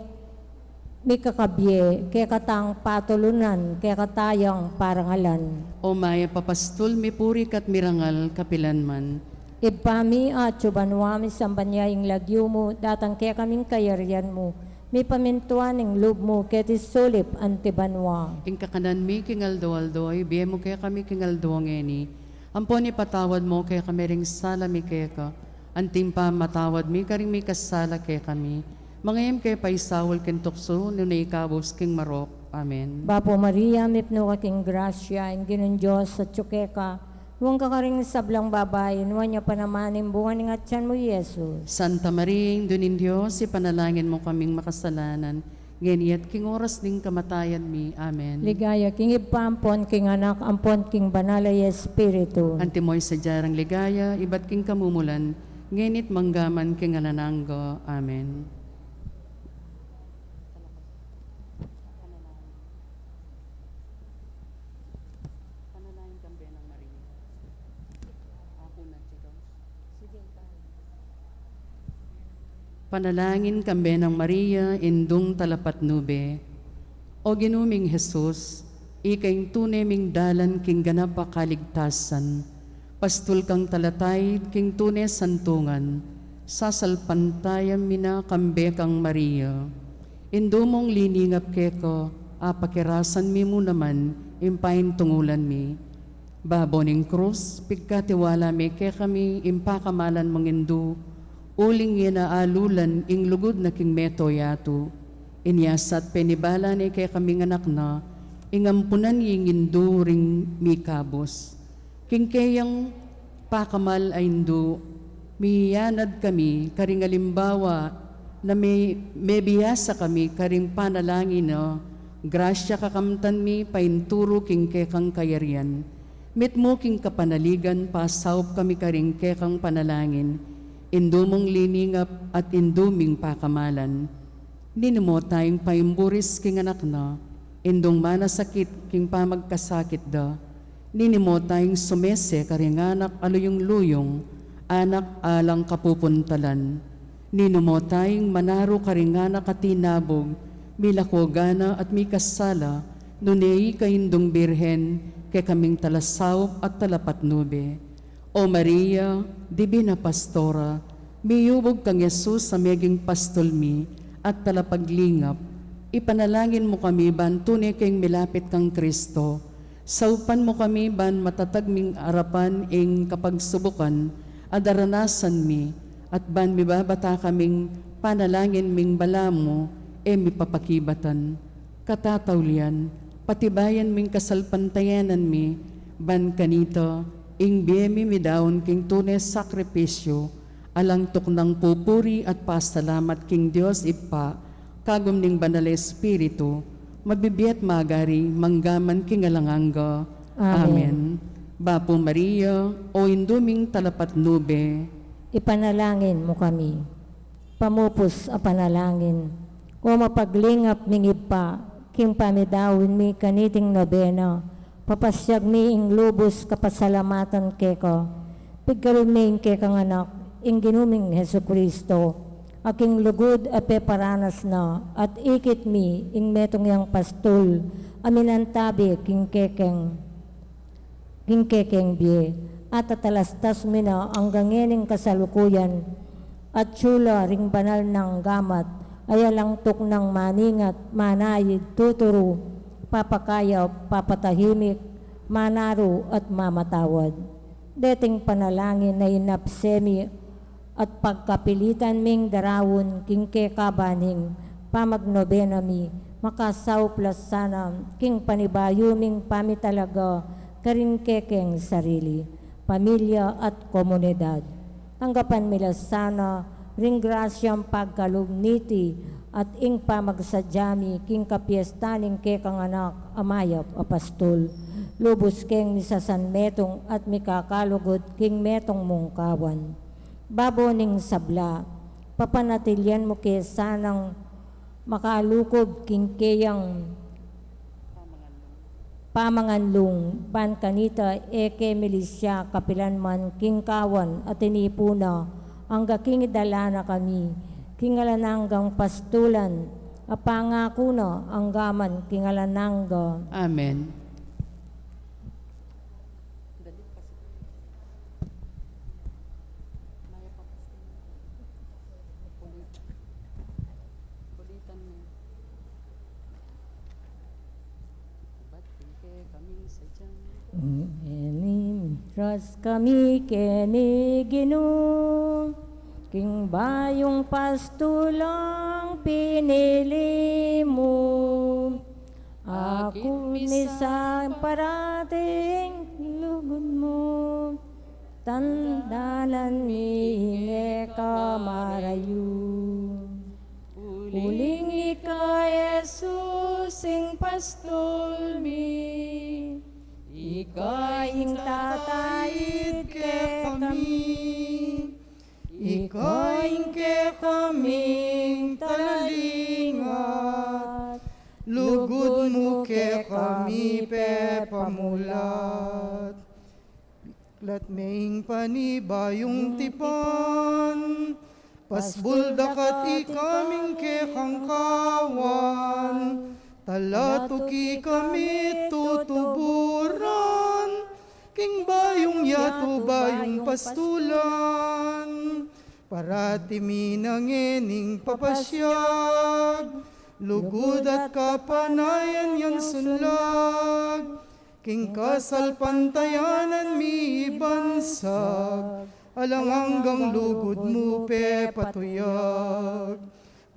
mikakabie, kekatang patulunan, kekatayang parangalan. O mayap a pastul, mipuri ka't mirangal kapilanman. Ibpa mi, atsu banua, misamban ya ing lagyu mu, datang kekami ing kayarian mu, mipamintuan ing lub mu keti sulip anti banua. Ing kakanan mi king aldo-aldo, ibie mu kekami king aldo ngeni. Ampon ipatawad mu kekami ring sala mi keka, anting pamamatawad mi karing mikasala kekami. Manga e mu ke paisaul king tuksu, nune ikabus king marok. Amen. Bapu Maria, mipnu ka king grasya, ing Ginung Dios atsu keka, nuan ka karing sablang babai, nuan ya pa naman ing bunga ning atian mu, Jesus. Santa Maria, Indu ning Dios, ipanalangin mu kaming makasalanan, ngeni at king oras ning kamatayan mi. Amen. Ligaya king Ibpa, ampon king Anak, ampon king Banal a Espiritu. Antimo ing sadya rang ligaya, ibat king kamumulan, ngeni't manggaman king alang angga. Amen. Panalangin kambe nang Maria, Indung Talapatnube. O Ginu ming Jesus, ika ing tune ming dalan king ganap a kaligtasan. Pastul kang talataid king tune santungan, sasalpantayan mi na kambe kang Maria. Indu mung liningap keka, apakirasan mi mu naman ing paintungulan mi. Babo ning krus, pigkatiwala mi kekami ing pakamalan mung Indu, uling e na alulan ing lugud na king meto yatu. Inya sa't penibala ne kekaming anak na, ing ampunan ing Indu ring mikabus. King keyang pakamal a Indu, miyanad kami karing alimbawa na me-, mebiasa kami karing panalangin na, grasya kakamtan mi painturu king kekang kayarian. Mitmu king kapanaligan, pasaup kami karing kekang panalangin, Indu mung liningap at Indu ming pakamalan. Ninimu tayang paimburis king anak na, Indung manasakit king pamagkasakit da. Ninimu tayang sumese karing anak a luyung-luyung, anak alang kapupuntalan. Ninimu tayang manaru karing anak a tinabug, milako gana at mikasala, nune ika Indung Birhen, kekaming talasaup at talapatnube. O Maria, Dibina Pastora, miyubug kang Jesus a meging pastul mi at talapaglingap, ipanalangin mu kami ban tune keng milapit kang Kristo. Saupan mu kami ban matatag ming arapan ing kapagsubukan a daranasan mi, at ban mibabata kaming panalangin ming balamu e mipapakibatan. Katataulian, patibayan ming kasalpantayanan mi, ban kanita, ing bie mi midaun king tune sakripisyu, alang tuknang pupuri at pasalamat king Dios Ibpa, kagum ning Banal a Espiritu, mabibie at magari, manggaman king alang angga. Amen. Amen. Bapu Maria, o Indu ming talapatnube. Ipanalangin mu kami. Pamupus a panalangin. O mapaglingap ming Ibpa, king pamidaun mi kaniting nobena, papasyag mi ing lubus kapasalamatan keka. Pigkalub mi ing kekang anak, ing Ginu ming Jesucristo, a king lugud a peparanas na, at ikit mi ing metung yang pastul a minantabi king kekeng king kekeng bie, at tatalastas mi na anggang ngening kasalukuyan, at sula ring banal nang gamat, a alang tuknang maningat, manaid, tuturu, papakayap, papatahimik, manaru, at mamatawad. Deting panalangin a inapse mi at pagkapilitan ming daraun king kekaban ning pamagnobena mi, makasaup la sana king panibayu ming pamitalaga karing kekeng sarili, pamilya at komunidad. Tanggapan mi la sana ring grasyang pagkalub niti at ing pamagsadya mi king kapiesta ning kekang anak a mayap a pastul. Lubus keng misasanmetung at mikakalugud king metung mung kawan. Babo ning sabla, papanatilian mu ke sanang makalukub king keyang pamanganlung, ban kanita e ke milisya kapilan man king kawan a tinipu na, angga king idala na kami king alang anggang pastulan, a pangaku na angga man king alang angga. Amen. Eni, ras kami keni Ginu, king bayung pastulang pinili mu. Akit mi sa parating lugud mu, tandanan mi ing e ka marayu. Uling ika, Jesus, ing pastul mi, ika ing tataid kekami, ika ing kekaming talalingat, lugud mu kekami pepamulat. Iklat me ing panibayung tipan, pasbul da kat ikami ing kekang kawan, talatuki kami tutuburan, king bayung yatu bayung pastulan, parati mi na ngening papasyag, lugud at kapanayan yang sunlag, king kasalpantayanan mi ibansag, alang anggang lugud mu pepatuyag.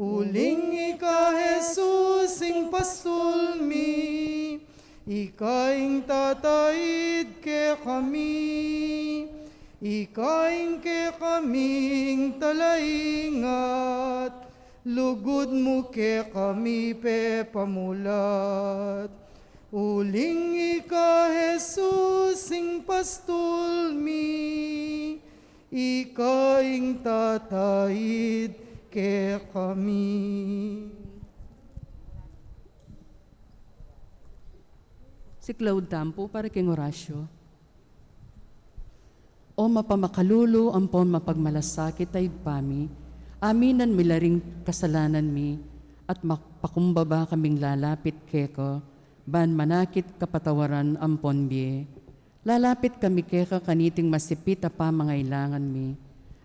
Uling ika, Jesus, ing pastul mi, ika ing tataid kekami, ika ing kekaming talaingat, lugud mu kekami pepamulat. Uling ika, Jesus, ing pastul mi, ika ing tataid kekami. Siklaud tamu pu para king orasyu. O mapamakalulu ampon mapagmalasakit a Ibpa mi, aminan mi la ring kasalanan mi, at mak-, pakumbaba kaming lalapit keka, ban manakit kapatawaran ampon bie. Lalapit kami keka kaniting masipit a pamangailangan mi.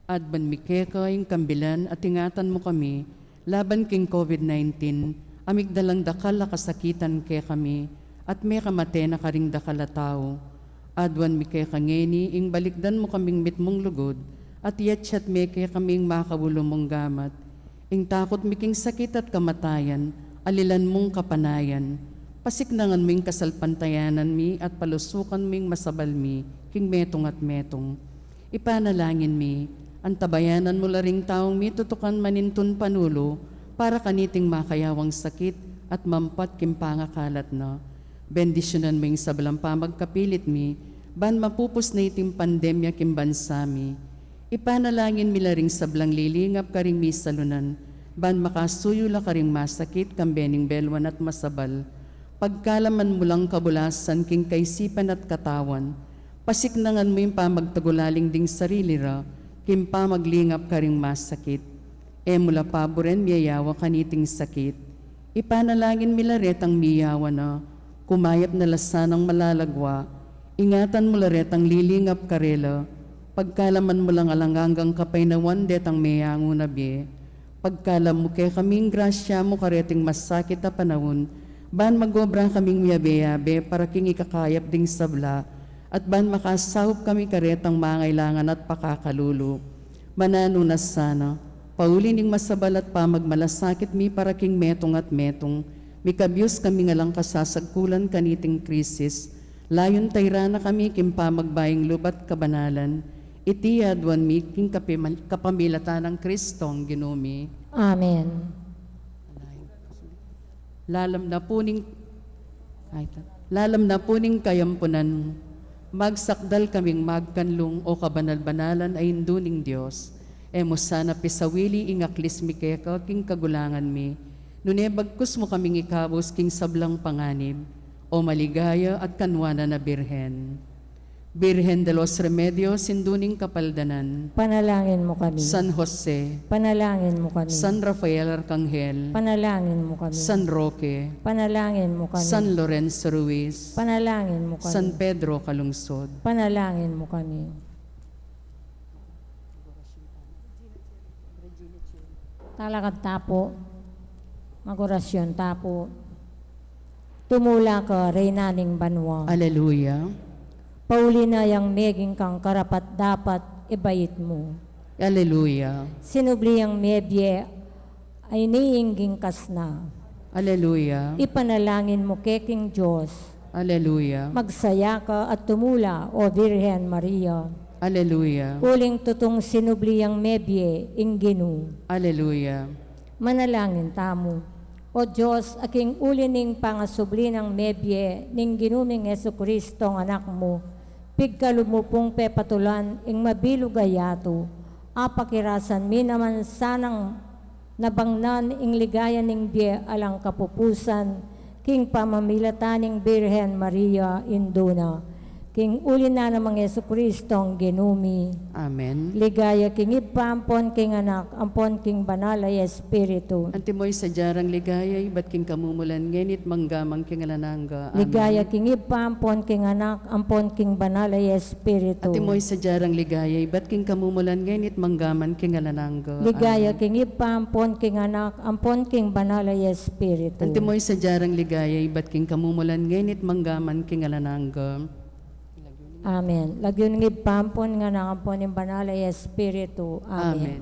Adwan mi keka ing kambilan at ingatan mu kami laban king COVID nineteen, a migdalang dakal a kasakitan kekami, at mekamate na karing dakal a tau. Adwan mi keka ngeni ing balikdan mu kaming mitmung lugud, at iyatyat me kekami ing makaulu mung gamat. Ing takut mi king sakit at kamatayan, alilan mung kapanayan. Pasiknangan mu ing kasalpantayanan mi at palusukan mu ing masabal mi king metung at metung. Ipanalangin mi, antabayanan mu la ring taung mitutukan manintun panulu para kaniting makayawang sakit at mampat king pangakalat na. Bendisyunan mu ing sablang pamagkapilit mi, ban mapupus na iting pandemya king bansa mi. Ipanalangin mi la ring sablang lilingap karing misalunan, ban makasuyu la karing masakit kambe ning belwan at masabal. Pagkalaman mu lang kabulasan king kaisipan at katawan, pasiknangan mu ing pamagtagulaling ding sarili ra king pamaglingap karing masakit. E mu la paburen miyayawa kaniting sakit. Ipanalangin mi la retang miyawa na, kumayap na la sanang malalagwa. Ingatan mu la retang lilingap karela, pagkalaman mu lang alang anggang kapaynawan detang meyangu na bie. Pagkalam mu kekaming grasya mu kareting masakit a panaun, ban magobra kaming miyabe-yabe para king ikakayap ding sabla, at ban makasaup kami karetang mangailangan at pakakalulu. Mananu na sana, pauli ning masabal at pamagmalasakit mi para king metung at metung, mikabyus kaming alang kasasagkulan kaniting krisis, layun tayran na kami king pamagbayung lub at kabanalan, iti adwan mi king kapimal-, kapamilatan nang Kristong Ginu mi. Amen. Lalam na pu ning, ay, ta-, lalam na pu ning kayampunan, magsakdal kaming magkanlung, o kabanal-banalan a Indu ning Dios, E mu sana pisawili ing aklis mi keka king kagulangan mi, nune bagkus mu kaming ikabus king sablang panganib, O maligaya at kanuanan a Birhen. Birhen de los Remedios, Indu ning Kapaldanan. Panalangin mu kami. San Jose. Panalangin mu kami. San Rafael Arkanghel. Panalangin mu kami. San Roque. Panalangin mu kami. San Lorenzo Ruiz. Panalangin mu kami. San Pedro Calungsod. Panalangin mu kami. Talakad ta pu. Mag-orasyon ta pu. Tumula ka, Reyna ning banua. Aleluya. Pauli na yang meging kang karapat-dapat ibait mu. Aleluya. Sinubli yang mebie, ay niingging kas na. Aleluya. Ipanalangin mu ke king Dios. Aleluya. Magsaya ka at tumula, O Birhen Maria. Aleluya. Uling tutung sinubli yang mebie ing Ginu. Aleluya. Manalangin tamu. O Dios, a king uli ning pangasubli nang mebie ning Ginu ming Jesucristo, Anak mu, pigkalub mu pung pepatulan ing mabilug a yatu, apakirasan mi naman sanang nabangnan ing ligaya ning bie alang kapupusan, king pamamilatan ning Birhen Maria, Indu na, king uli na namang Jesucristong Ginu mi. Amen. Ligaya king Ibpa, ampon king Anak, ampon king Banal a Espiritu. Antimo ing sadya rang ligaya, ibat king kamumulan, ngeni't mangga man king alang angga. Amen. Ligaya king Ibpa, ampon king Anak, ampon king Banal a Espiritu. Antimo ing sadya rang ligaya, ibat king kamumulan, ngeni't mangga man king alang angga. Ligaya king Ibpa, ampon king Anak, ampon king Banal a Espiritu. Antimo ing sadya rang ligaya, ibat king kamumulan, ngeni't mangga man king alang angga. Amen. Lagyu ning Ibpa, ampon ning Anak, ampon ning Banal a Espiritu. Amen. Amen.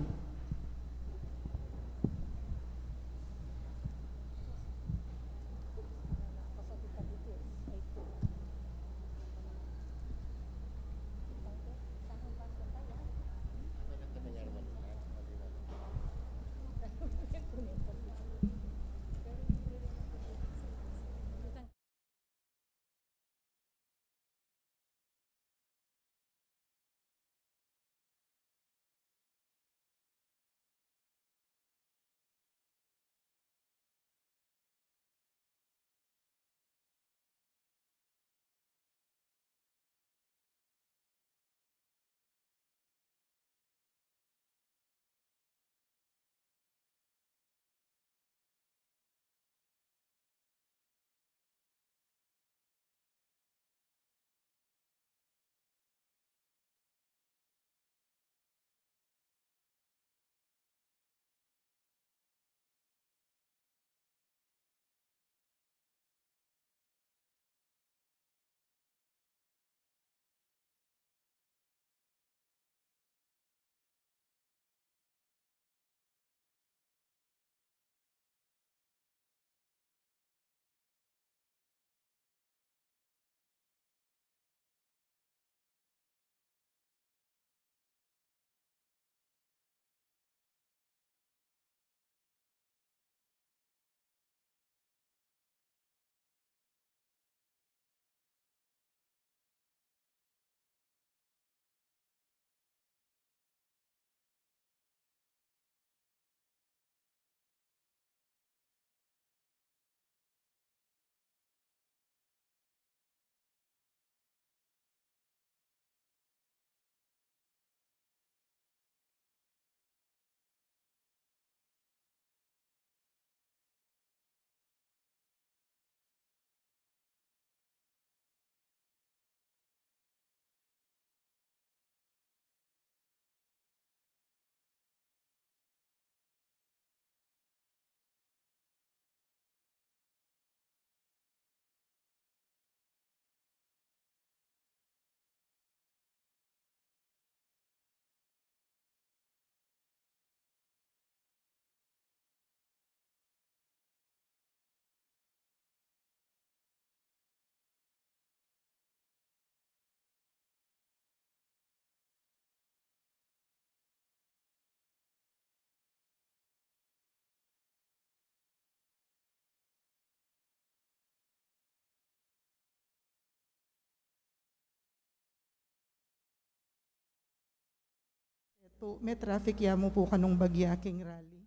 So, me-traffic ya mu pu kanung bagya king rally.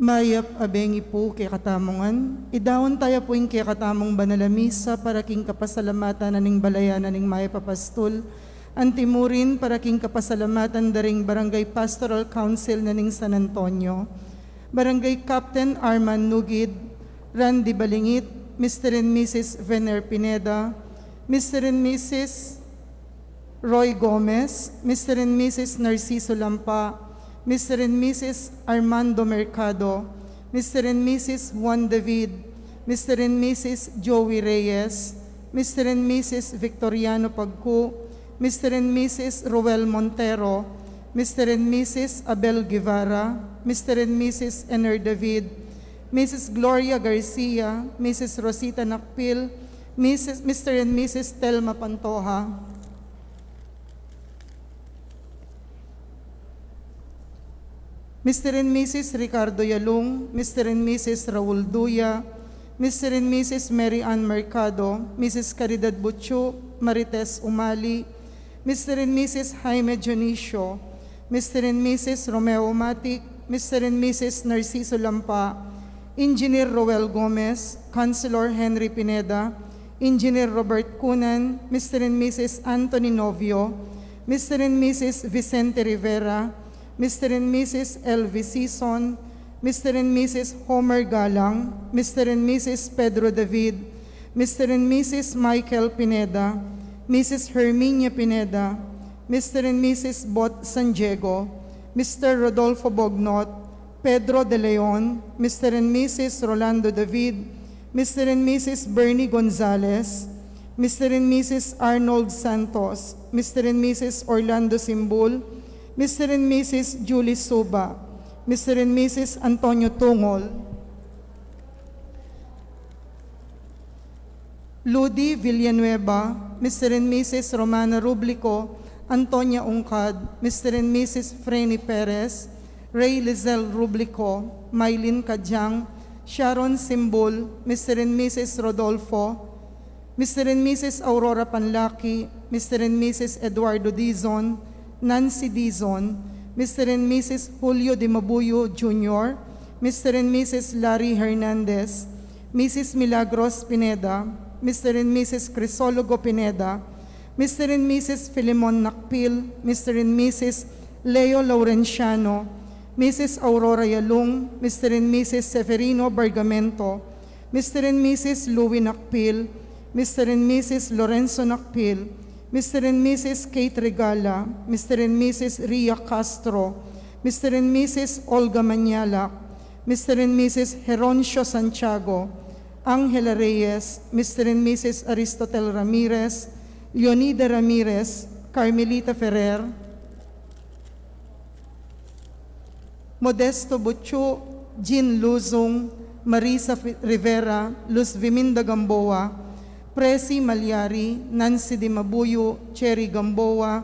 Mayap a bengi pu kekatamu ngan. Idaun taya pu ing kekatamung banal a misa para king kapasalamatan na ning balayan na ning Mayap a Pastul, antimurin para king kapasalamatan da ring Barangay Pastoral Council na ning San Antonio, Barangay Captain Arman Nugid, Randy Balingit, Mister and Missus Vener Pineda, Mister and Missus Roy Gomez, Mister and Missus Narciso Lampa, Mister and Missus Armando Mercado, Mister and Missus Juan David, Mister and Missus Joey Reyes, Mister and Missus Victoriano Pagcu, Mister and Missus Roel Montero, Mister and Missus Abel Guevara, Mister and Missus Ener David, Missus Gloria Garcia, Missus Rosita Nakpil, Missus Mister and Missus Telma Pantoja. Mister and Missus Ricardo Yalung, Mister and Missus Raul Duya, Mister and Missus Mary Ann Mercado, Missus Caridad Buchu, Marites Umali, Mister and Missus Jaime Dionisio, Mister and Missus Romeo Matic, Mister and Missus Narciso Lampa, Engineer Roel Gomez, Councilor Henry Pineda, Engineer Robert Cunan, Mister and Missus Anthony Novio, Mister and Missus Vicente Rivera, Mister and Missus Elvis Sison, Mister and Missus Homer Galang, Mister and Missus Pedro David, Mister and Missus Michael Pineda, Missus Herminia Pineda, Mister and Missus Bot San Diego, Mister Rodolfo Bognot, Pedro De Leon, Mister and Missus Rolando David, Mister and Missus Bernie Gonzalez, Mister and Missus Arnold Santos, Mister and Missus Orlando Simbul, Mister and Missus Julie Suba, Mister and Missus Antonio Tungol, Ludi Villanueva, Mister and Missus Romana Rublico, Antonia Ungcad, Mister and Missus Frenny Perez, Ray Lizelle Rublico, Mylene Cadiang, Sharon Simbul, Mister and Missus Rodolfo, Mister and Missus Aurora Panlaki, Mister and Missus Eduardo Dizon, Nancy Dizon, Mister and Missus Julio Dimabuyo Junior, Mister and Missus Larry Hernandez, Missus Milagros Pineda, Mister and Missus Crisologo Pineda, Mister and Missus Filemon Nakpil, Mister and Missus Leo Laurenciano, Missus Aurora Yalung, Mister and Missus Severino Bargamento, Mister and Missus Louie Nakpil, Mister and Missus Lorenzo Nakpil, Mister and Missus Kate Regala, Mister and Missus Ria Castro, Mister and Missus Olga Mañalac, Mister and Missus Heroncio Santiago, Angela Reyes, Mister and Missus Aristotel Ramirez, Leonida Ramirez, Carmelita Ferrer, Modesto Buchu, Jean Luzung, Marisa Fi-, Rivera, Luz Viminda Gamboa, Presi Malyari, Nancy Dimabuyo, Cherry Gamboa,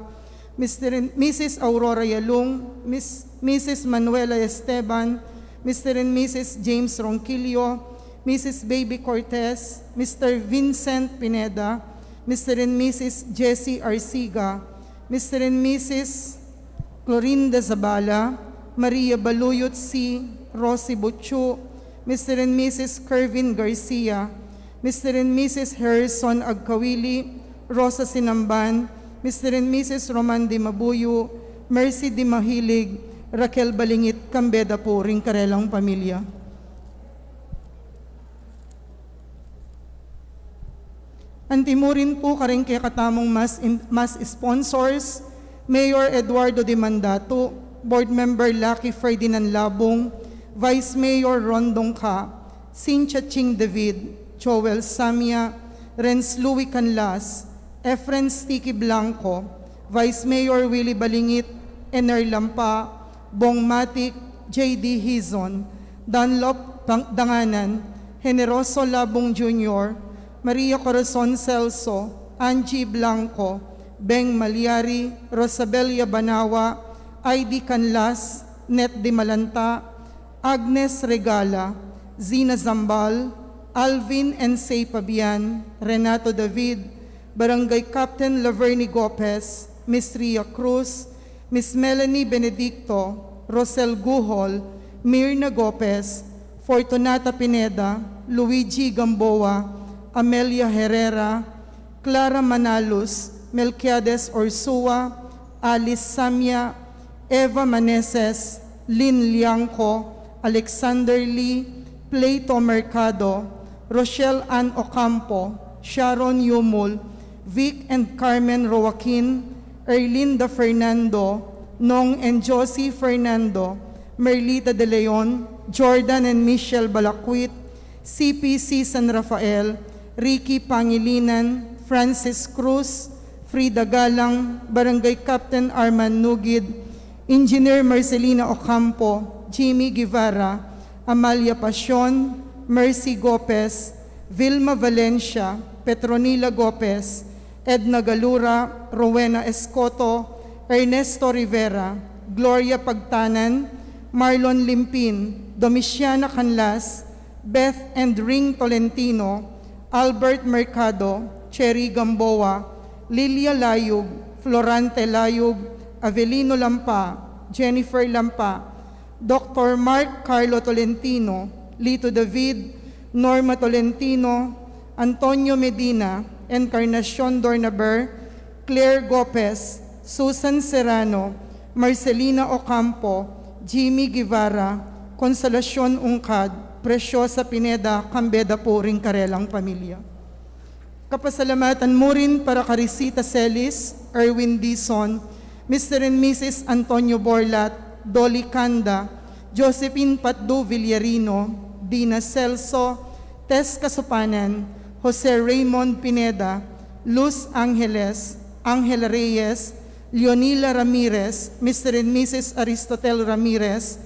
Mister and Missus Aurora Yalung, Miss, Missus Manuela Esteban, Mister and Missus James Ronquillo, Missus Baby Cortez, Mister Vincent Pineda, Mister and Missus Jessie Arciga, Mister and Missus Clorinda Zabala, Maria Baluyot C, Rosie Buchu, Mister and Missus Kervin Garcia, Mister and Missus Harrison Agkawili, Rosa Sinamban, Mister and Missus Roman Dimabuyo, Mercy Dimahilig, Raquel Balingit, kambe da pu ring karelang pamilya. Antimurin pu karing kekatamung mas im-, mas sponsors, Mayor Eduardo Dimandatu, Board Member Lucky Ferdinand Labung, Vice Mayor Ron Dongca, Cynthia Ching David, Joel Samia, Renz Louis Canlas, Efren Sticky Blanco, Vice Mayor Willie Balingit, Ener Lampa, Bong Matic, J D Hizon, Dunlop Pang-, Danganan, Generoso Labung Junior, Maria Corazon Celso, Angie Blanco, Beng Malyari, Rosabel Yabanawa, Aidi Canlas, Net Dimalanta, Agnes Regala, Zina Zambal, Alvin and Say Pabian, Renato David, Barangay Captain Laverny Gopez, Miss Ria Cruz, Miss Melanie Benedicto, Rosel Guhol, Mirna Gopez, Fortunata Pineda, Luigi Gamboa, Amelia Herrera, Clara Manalus, Melquiades Orsua, Alice Samia, Eva Maneses, Lynn Liangco, Alexander Lee, Plato Mercado, Rochelle Ann Ocampo, Sharon Yumul, Vic and Carmen Roaquin, Erlinda Fernando, Nong and Josie Fernando, Merlita De Leon, Jordan and Michelle Balaquit, C P C San Rafael, Ricky Pangilinan, Francis Cruz, Frida Galang, Barangay Captain Arman Nugid, Engineer Marcelina Ocampo, Jimmy Guevara, Amalia Pasion, Mercy Gopez, Vilma Valencia, Petronila Gopez, Edna Galura, Rowena Escoto, Ernesto Rivera, Gloria Pagtanan, Marlon Limpin, Domiciana Canlas, Beth and Ring Tolentino, Albert Mercado, Cherry Gamboa, Lilia Layug, Florante Layug, Avelino Lampa, Jennifer Lampa, Doctor Mark Carlo Tolentino, Lito David, Norma Tolentino, Antonio Medina, Encarnacion Dornaber, Claire Gopez, Susan Serrano, Marcelina Ocampo, Jimmy Guevara, Consolacion Ungcad, Preciosa Pineda, kambe da pu ring karelang pamilya. Kapasalamatan mu rin para ka Risita Celis, Erwin Dizon, Mister and Missus Antonio Borlat, Dolly Canda, Josephine Patdu Villarino, Dina Celso, Tess Kasupanan, Jose Raymond Pineda, Luz Angeles, Angel Reyes, Leonila Ramirez, Mister and Missus Aristotel Ramirez,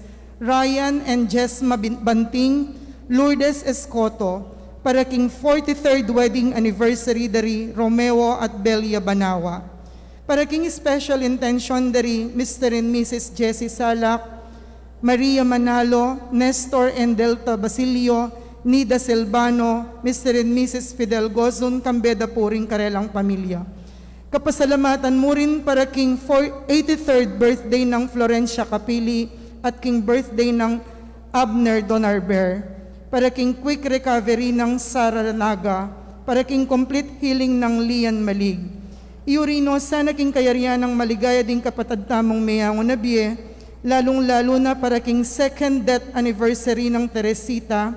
Ryan and Jesma Bin- Banting, Lourdes Escoto, para king forty-third wedding anniversary da ri Romeo at Belia Banawa. Para king special intention da ri Mister and Missus Jessie Salak, Maria Manalo, Nestor and Delta Basilio, Nida Silvano, Mister and Missus Fidel Gozun, kambe da pu ring karelang pamilya. Kapasalamatan mu rin para king four- eighty-third birthday nang Florencia Capili at king birthday nang Abner Donarber, para king quick recovery nang Sara Naga, para king complete healing nang Lian Malig. Iyuri no sana king kayarian nang maligaya ding kapatad tamung meyangu na bie, lalung-lalu na para king second death anniversary nang Teresita,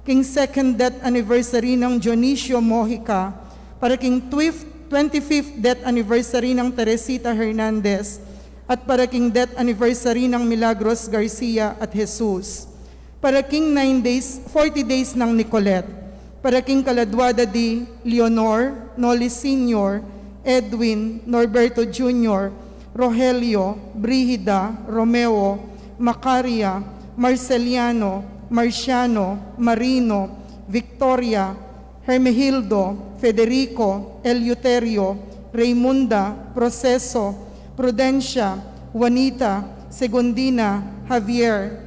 king second death anniversary nang Dionisio Mojica, para king twif- twenty-fifth death anniversary nang Teresita Hernandez, at para king death anniversary nang Milagros Garcia at Jesus, para king nine days, forty days nang Nicolette, para king kaladwa da di Leonor, Noli Senior, Edwin, Norberto Junior, Rogelio, Brigida, Romeo, Macaria, Marceliano, Marciano, Marino, Victoria, Hermehildo, Federico, Eleuterio, Raymunda, Proceso, Prudencia, Juanita, Segundina, Javier,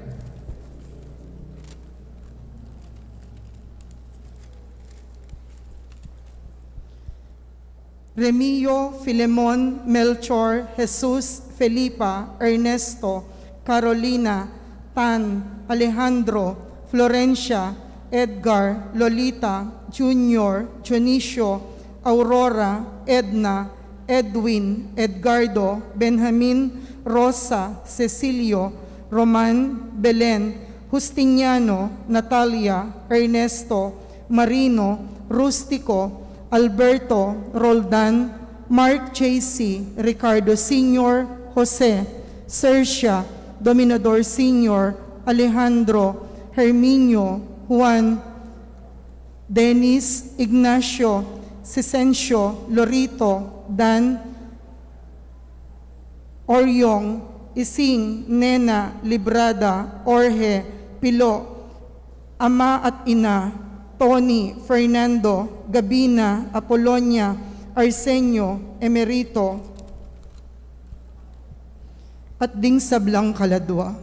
Remio, Filemon, Melchor, Jesus, Felipa, Ernesto, Carolina, Tan, Alejandro, Florencia, Edgar, Lolita, Junior, Dionisio, Aurora, Edna, Edwin, Edgardo, Benjamin, Rosa, Cecilio, Roman, Belen, Justiniano, Natalia, Ernesto, Marino, Rustico, Alberto, Roldan, Mark J C, Ricardo Senior, Jose, Sercia, Dominador Senior, Alejandro, Herminio, Juan, Dennis, Ignacio, Sisencio, Lorito, Dan, Oriong, Ising, Nena, Librada, Orge, Pilo, Ama at Ina, Tony, Fernando, Gabina, Apolonia, Arsenio, Emerito, at ding sablang kaladwa.